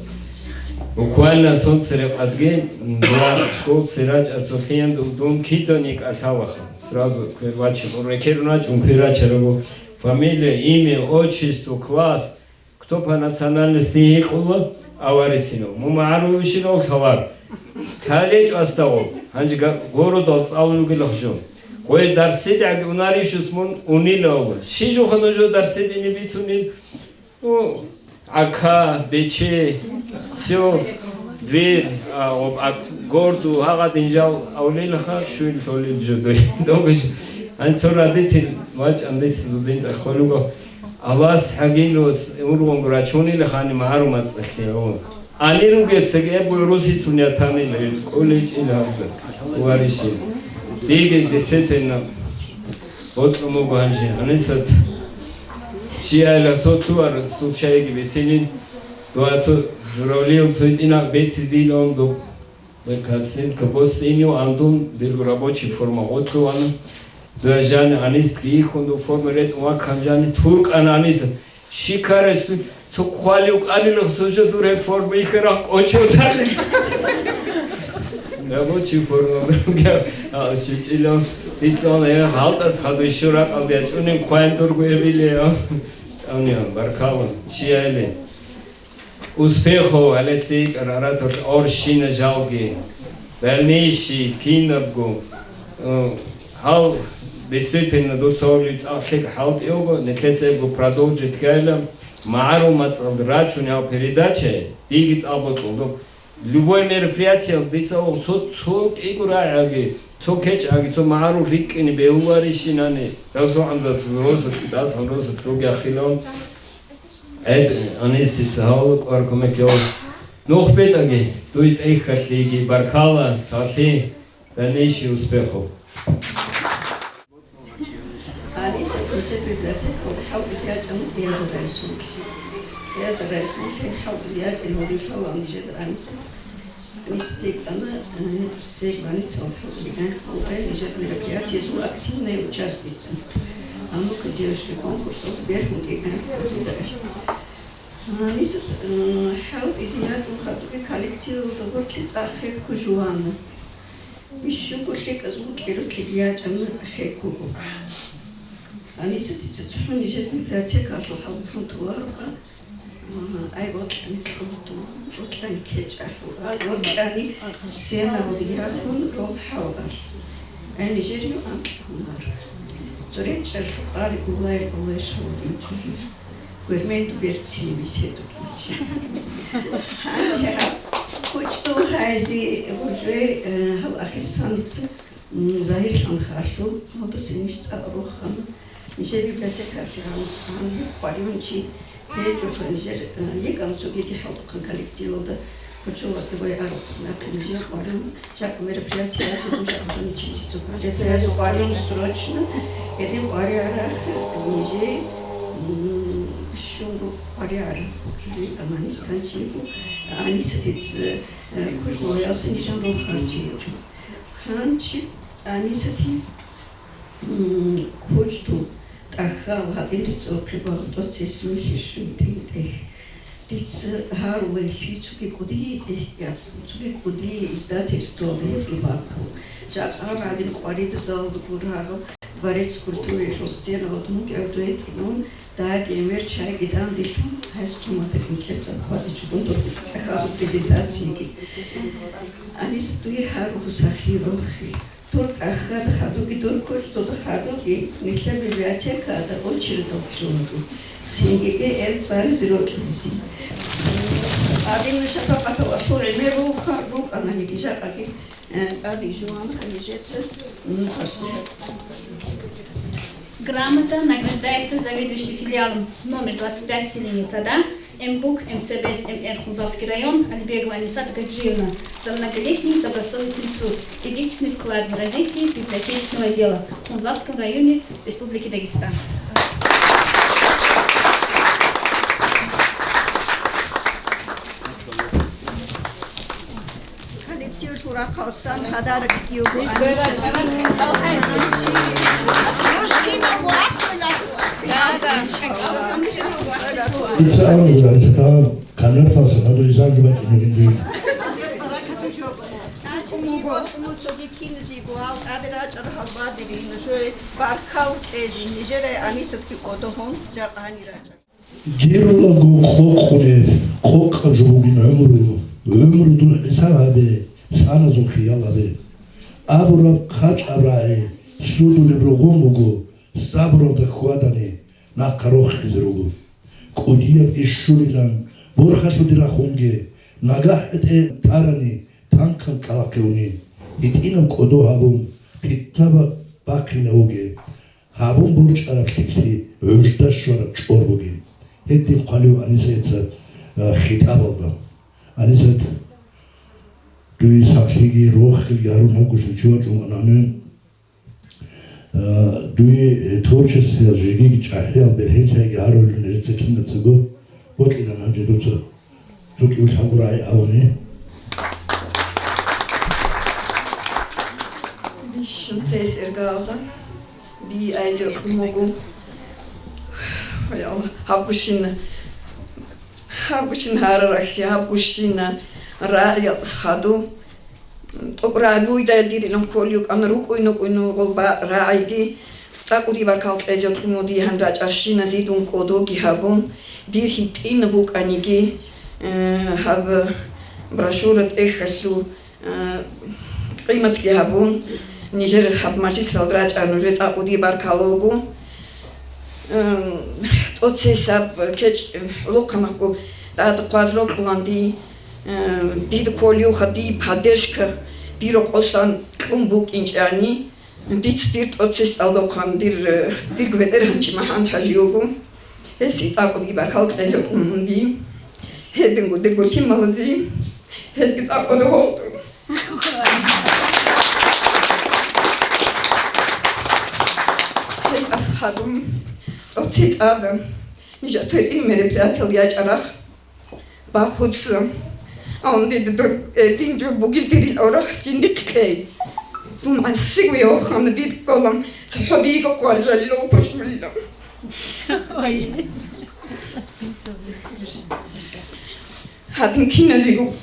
Буквально сон церекъадги дова школаца рачӀарцо лъиянда дун киданиги кӀалъалаха. Сразу квер бачун, рекерун рачӀун квер рачарабу, фамилия, имя, отчество, класс, кто по национальности гьикъула, аварицинав. Мун магӀарулвищинав лъалар. ЛъалечӀо астагъо. Гьанже га-, городал цӀалун вугилахъ жо. Гъой дарсидеги унарищус мун унилав. Щижуха нуж дарсидине бицунил? Ну, ГӀака, Бече, всё, дверь, а, об-, а, горду, гьагъадин жал авлилаха, щуил лъолил жо дой. Добиш, ан цо родитель вачӀан дица дудин цӀехолуго. Алас гьагилус ургъунгу рачунила хани магӀарул мацӀалъе. О. Али ругецаги эбгъуй русицун ятанила, кӀолечӀил гьавда. Вариши. Диги действительно бокьун буго гьанже. Гьанисат. Щияйла цо туар сул шайги бецинин. Дуа цо журавлил цо итӀинаб бецизилан доб. Касинка босинив андун дирго рабочий форма гъотлъувана. Дуя жани анистги ихун ду форма ретӀун ваккан жани туркӀан аниса. Шикарас цо хъвалив кӀалилах сужа дур гьеб форма ихарах кӀочолдали. Рабочий форма. А, щичӀилав. Иццална я гьалдас хадуй щуракъалде ячӀунин хъван дургу эбиле. Амниан, баркалла. Чияйли. Успехов, гьалеци икӀар оратор орщина жалги, дальнейший кинабго, э, гьал действительно дуца гьолив цӀакъ лъикӀ хӀалтӀиого, нилъецаго продолжить ккайла, магӀарул мацӀал рачун гьал передача, диги цӀалбокьун. Любое мероприятие дица ог цо, цо кӀиго рагӀаги, цо кечӀаги, цо магӀарул рикӀкӀине бегьуларищинани, расухӀанзат росат, цӀасан росат ругехилан. ГӀед, анистица гьаву кӀвар кумекев. Нух бетӀаги, дуй тӀехьалъиги баркала, сахлъи, дальнейший успехов. Алиса, концерт библиотека, хӀалтӀизе ячӀана Биязарайсулъ. Биязарайсулъ хӀалтӀизе ячӀин гьорилъала нижеда Алиса. Нисдекана, э, сцег больницалда хӀукму гӀенкъулай нижер мероприятиязул активная участница. А ну-ка, девушки, конкурсалда бергьунги гӀенкъулай. А, нисд, э, хӀалтӀизе ячӀун хадуги коллективалда гъорлъи цӀахъе ккужувана. Бищунго лъикӀаз гъукьи-рутлъиги ячӀана хеккуго. Анисатица цохӀо нижер библиотекалъул хӀалбихьун толароха. Ай, бокьани кьутӀу, бокьани кечӀахӀу, бокьани сценалде яхун рол хӀалалъ. Ай, нижерив анкьгьунар. ЦоречӀар лъукъари гулай, гулай шавудин чужу. Гверменду берцинебис гьедуги. Гьанже кучӀдул гьайзи гъужве, э, гьал ахир саница М, Загьирлъан халъул, гьалдаса ниж цӀакъ рохана. Нижер библиотекалъе гьан-, гьаниб къваригӀунчи гьечӀоха нижер, э, ликӀан цогиги хӀалтӀухъан коллективалда кочола дивай арухъ нахъе нижер къваригӀун, жакъ мероприятиязул, жакъ цони чиси цо мероприятиязул къваригӀун срочно, гьедин къваригӀарахъе нижей, м, бищунго къваригӀара. Жури Аманистан чи бу, Анисатиц, э, кужлоялса нижан рохарчи гьечӀо. Гьанчи Анисатин, м, кучӀдул тӀахьал гьадин рицӀухъе багъ тӀоцесмилъи щун тӀинтӀей. Дица гьарулел лъицуги кӀудияб, цуги кӀудияй издательствоялда гьебги бахъун. Жакъа гьадин къваридазалда гурагъал Дворец культурыялъул сценалда мукӀарав дуе кӀинун, Дагьаб гӀемер чайги дандилъун, гьес гьуматакӀ нилъеца хъвадичӀого дур тӀахьазул презентациеги. Анис, дуе гьарулъ сахлъи рохи. Дур тӀахьада хадуги, дур кучӀдуда хадуги, нилъер библиотекаялда очередалда кьунаго. Цинги эл цӀализе рокьулизе. Гьадинаб шапакъатал алъул гӀемер рухар рукӀананиги жакъаги. Э, тӀаде жуван хъанижеца, м, арс. Грамота награждается заведующий филиалом номер двадцать пять в селении Цада, МБУК, МЦБС МР Хунзалский район Алибегова Анисат Гаджиевна за многолетний добросовестный труд и личный вклад в развитие библиотечного дела в Хунзалском районе Республики Дагестан. Коллективалъул рахъ Сан подарок киего. Мужчина вахула. Ица аварагас, та конверталса хадуй занжу бачӀунегин дуй. Цоги киназего гьал тӀаде рачӀарал гьал бадири, нужее баркал кьезе, нижере Анисатги кӀодо гьун, жакъа гьанир рачӀа. Гирулаго къокъунеб, къокъаб жо бугин гӀумру, гӀумру дун хӀисаб гьабе, саназул хиял гьабе. Абураб хъачӀаб рагӀи, судулеб рогъун буго, сабуралда хьвадани, нахъа рохизе руго. КӀудияб иш щунилан борхалъуде рахунге, нагагь хӀетӀе тарани, танкан ккалахъе унин. ГьитӀинаб кӀодо гьабун, питнаб бахъине вуге. Гьабун борчӀараб лъикӀлъи гӀужда щвараб чӀор бугин. Гьедин хъвалев Анисаца, а, хитӀабалда. Анисат, дуе сахлъиги рохелги гьарун гьавгощин чи вачӀун анануян. А, дуе, э, творчествоял жегиги чӀахӀиял бергьенлъайги гьарулел нижеца кинацаго. Бокьилан гьанже дуца цо кӀиго лъабго рагӀи абуни. Бищун цес эргалда би айзе хъумугу. Ой, Аллагь, гьабгущина, гьабгущин гьарарахъи, гьабгущина рагӀи хадуб. ТӀокӀ рагӀи буйдай дир илан кколев кӀана рукӀуй-нукӀуй нугъул ба-, рагӀиги, цӀакъ кӀудияб баркал кьезе кьун дигьан рачӀарщиназе дун кӀодоги гьабун, дир гьитӀина букӀаниги, э, гьаб брошюра тӀехьалъул, э, къиматги гьабун, нижер гьаб мажлисалда рачӀа нужер цӀакъ кӀудияб баркал руго. Э, тӀоцесаб кечӀ гӀолохъанахъго тӀад хъваз рокьулан ди. Э, дида кколевха дие поддержка, дир рокъосан кьун букӀинчӀани, дица дир тӀоцес тӀалдохъан дир, э, дирго БетӀергьанчи МахӀмад-хӀажи вуго. Гьесие цӀакъ кӀудияб баркал кьезе кьун дие. Гьединго дирго лъималазе гьезги цӀакъ кӀодо гьоркьо. Гьел асхӀаб, оцетӀада, нижер тойин мероприятиял ячӀарахъ. Бахуца. Амма дида дур, э, дин жо бугил дирил орахъ жиндихъ кьей. Дун гӀасигу йохана дид кколам, цохӀо диго къваржалило пушмилла. Ой. Гьадин киназего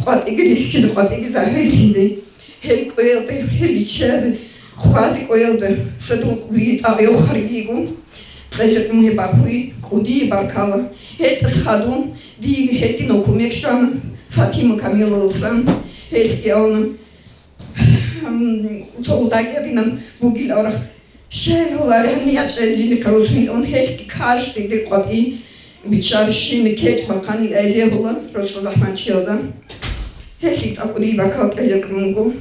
къватӀиги рихьизе, къватӀиги загьирлъизе. Гьел кӀвелда, гьел биччазе, хъвазе кӀвелда, садул кӀури тӀагӀ йохаргиго, кьезе кьун гьеб бахуй, кӀудияб баркала. ГьетӀас хадуб, дие гьединав кумек щвана, Фатима Камиловасан, гьелъги авна, м, цо гъудакӀ гьадинан бугил аврагь. Щай гьолари гьанни ячӀел жиндихъ росулъун, гьелъги карщтӀи дир къватӀи биччарщин кечӀ бахъани гӀезегьула росу захӀмачиялда. Гьелъги цӀакъ кӀудияб баркал кьезе кьун буго.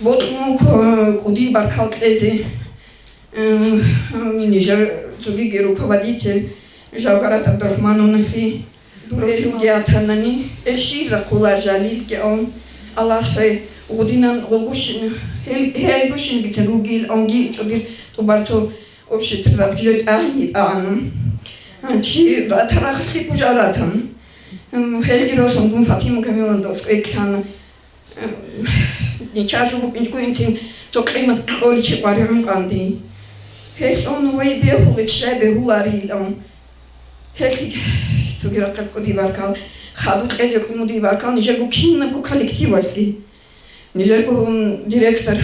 Бокьун буго кӀудияб баркал кьезе, э, нижер цогиги руководитель Жавгарат ГӀабдурахӀмановналъе. Дур гьел ругеатанани, гьел щиб рахъулар жалилги ун, Аллагьас хӀай гъудинан гъогущин, гьел, гьелгущин битӀун ругил, унги чӀудир тӀубарцо общий трудовик жой тӀагьни тӀагӀана. Чи ратарахлъи бужаратан. Гьелги росун дун Фатима Камиловна дос кӀвеклъана. Ничажу букӀинчӀго инцин цо къимат кьоличи къваригӀун къанди. Гьелъун вай бегьуличчай бегьуларилан. Гьелъи цоги рахъалъ кӀудияб баркал, хадуб кьезе кьун бугеб баркал нижерго кинабго коллективалъе. Нижерго, м, директор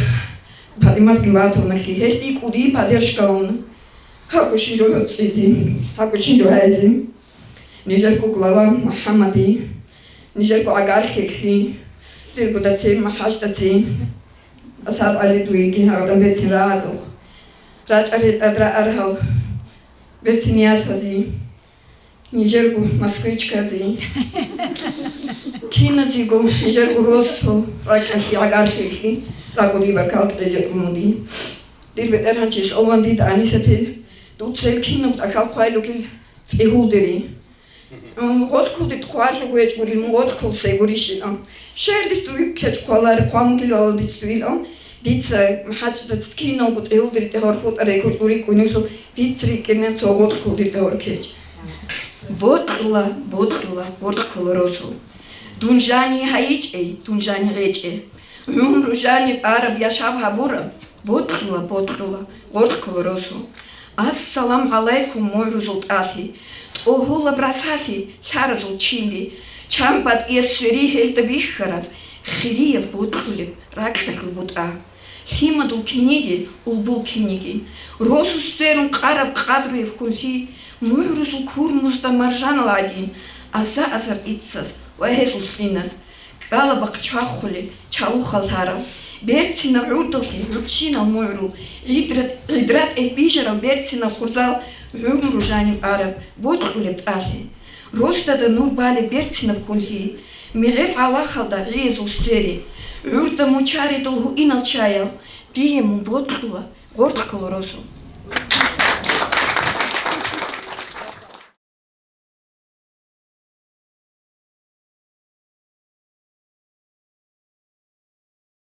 ПатӀимат Гимбатовналъе, гьесие кӀудияб поддержка гьуна. Гьаб гущин жо гӀуцӀизе, гьаб гущин жо гьайзе. Нижерго глава МухӀаммаде, нижерго гӀагарлъиялъе, дирго даци МахӀачдаци, Асад ГӀали дуеги гьагъадин берцин рагӀазухъ, рачӀарал тӀад рагӀарал берцин ясазе, нижерго москвичказе, киназего нижерго росу ракӀалъи гӀагарлъиялъе цӀакъ кӀудияб баркал кьезе кьун бугин. Дир БетӀергьанчияс, Аллагьас дида Анисатил, дуца гьел кинаб тӀахьал хъвай ругел цӀигьулдери. М, гъоркьул дида хъвар жо гьечӀ гурин, гъоркьул се гурищилан. Щай дица дуе кечӀ хъвалари, хъван бугилан дица дуилан. Дица МахӀачдаца киналго тӀигьулдери тӀегьор хутӀарай гьечӀ гурин кӀунилъул, дица рикӀкӀинан цо гъоркьул дида тӀегьор кечӀ. Бокьула, бокьула, гъоркьула росу. Дун жани гьайичӀей, дун жани гьечӀей. ГӀумру жаниб араб яшав гьабураб, бокьула, бокьула, гъоркьула росу. Ассалам гӀалайкум, мугӀрузул тӀалъи, тӀогьолаб расалъи, лъаразул чили, чан батӀияб свери гьелда бихьараб, хирияб бокьулеб ракьалъул бутӀа. Лъимадул киниги, улбул киниги, росу сверун къараб къадруяб хьунлъи, мугӀрузул курмузда маржанал гӀадин, аза-азар иццаз ва гьезул лъиназ. КӀкӀала бахъ чвахулел, чалухъал лъарал, берцинаб гӀурдалъе гӀурччинал мугӀрул, гӀидрат, гӀидрат гьеб бижарал берцинаб хурзал, гӀумру жаниб араб, бокьулеб тӀалъи. Росдада нур балеб берцинаб хьунлъи, мегӀер гӀалахалда гӀиязул свери, гӀурда мучаридал гьуинал чаял, дие мун бокьула, гъоркьула росу.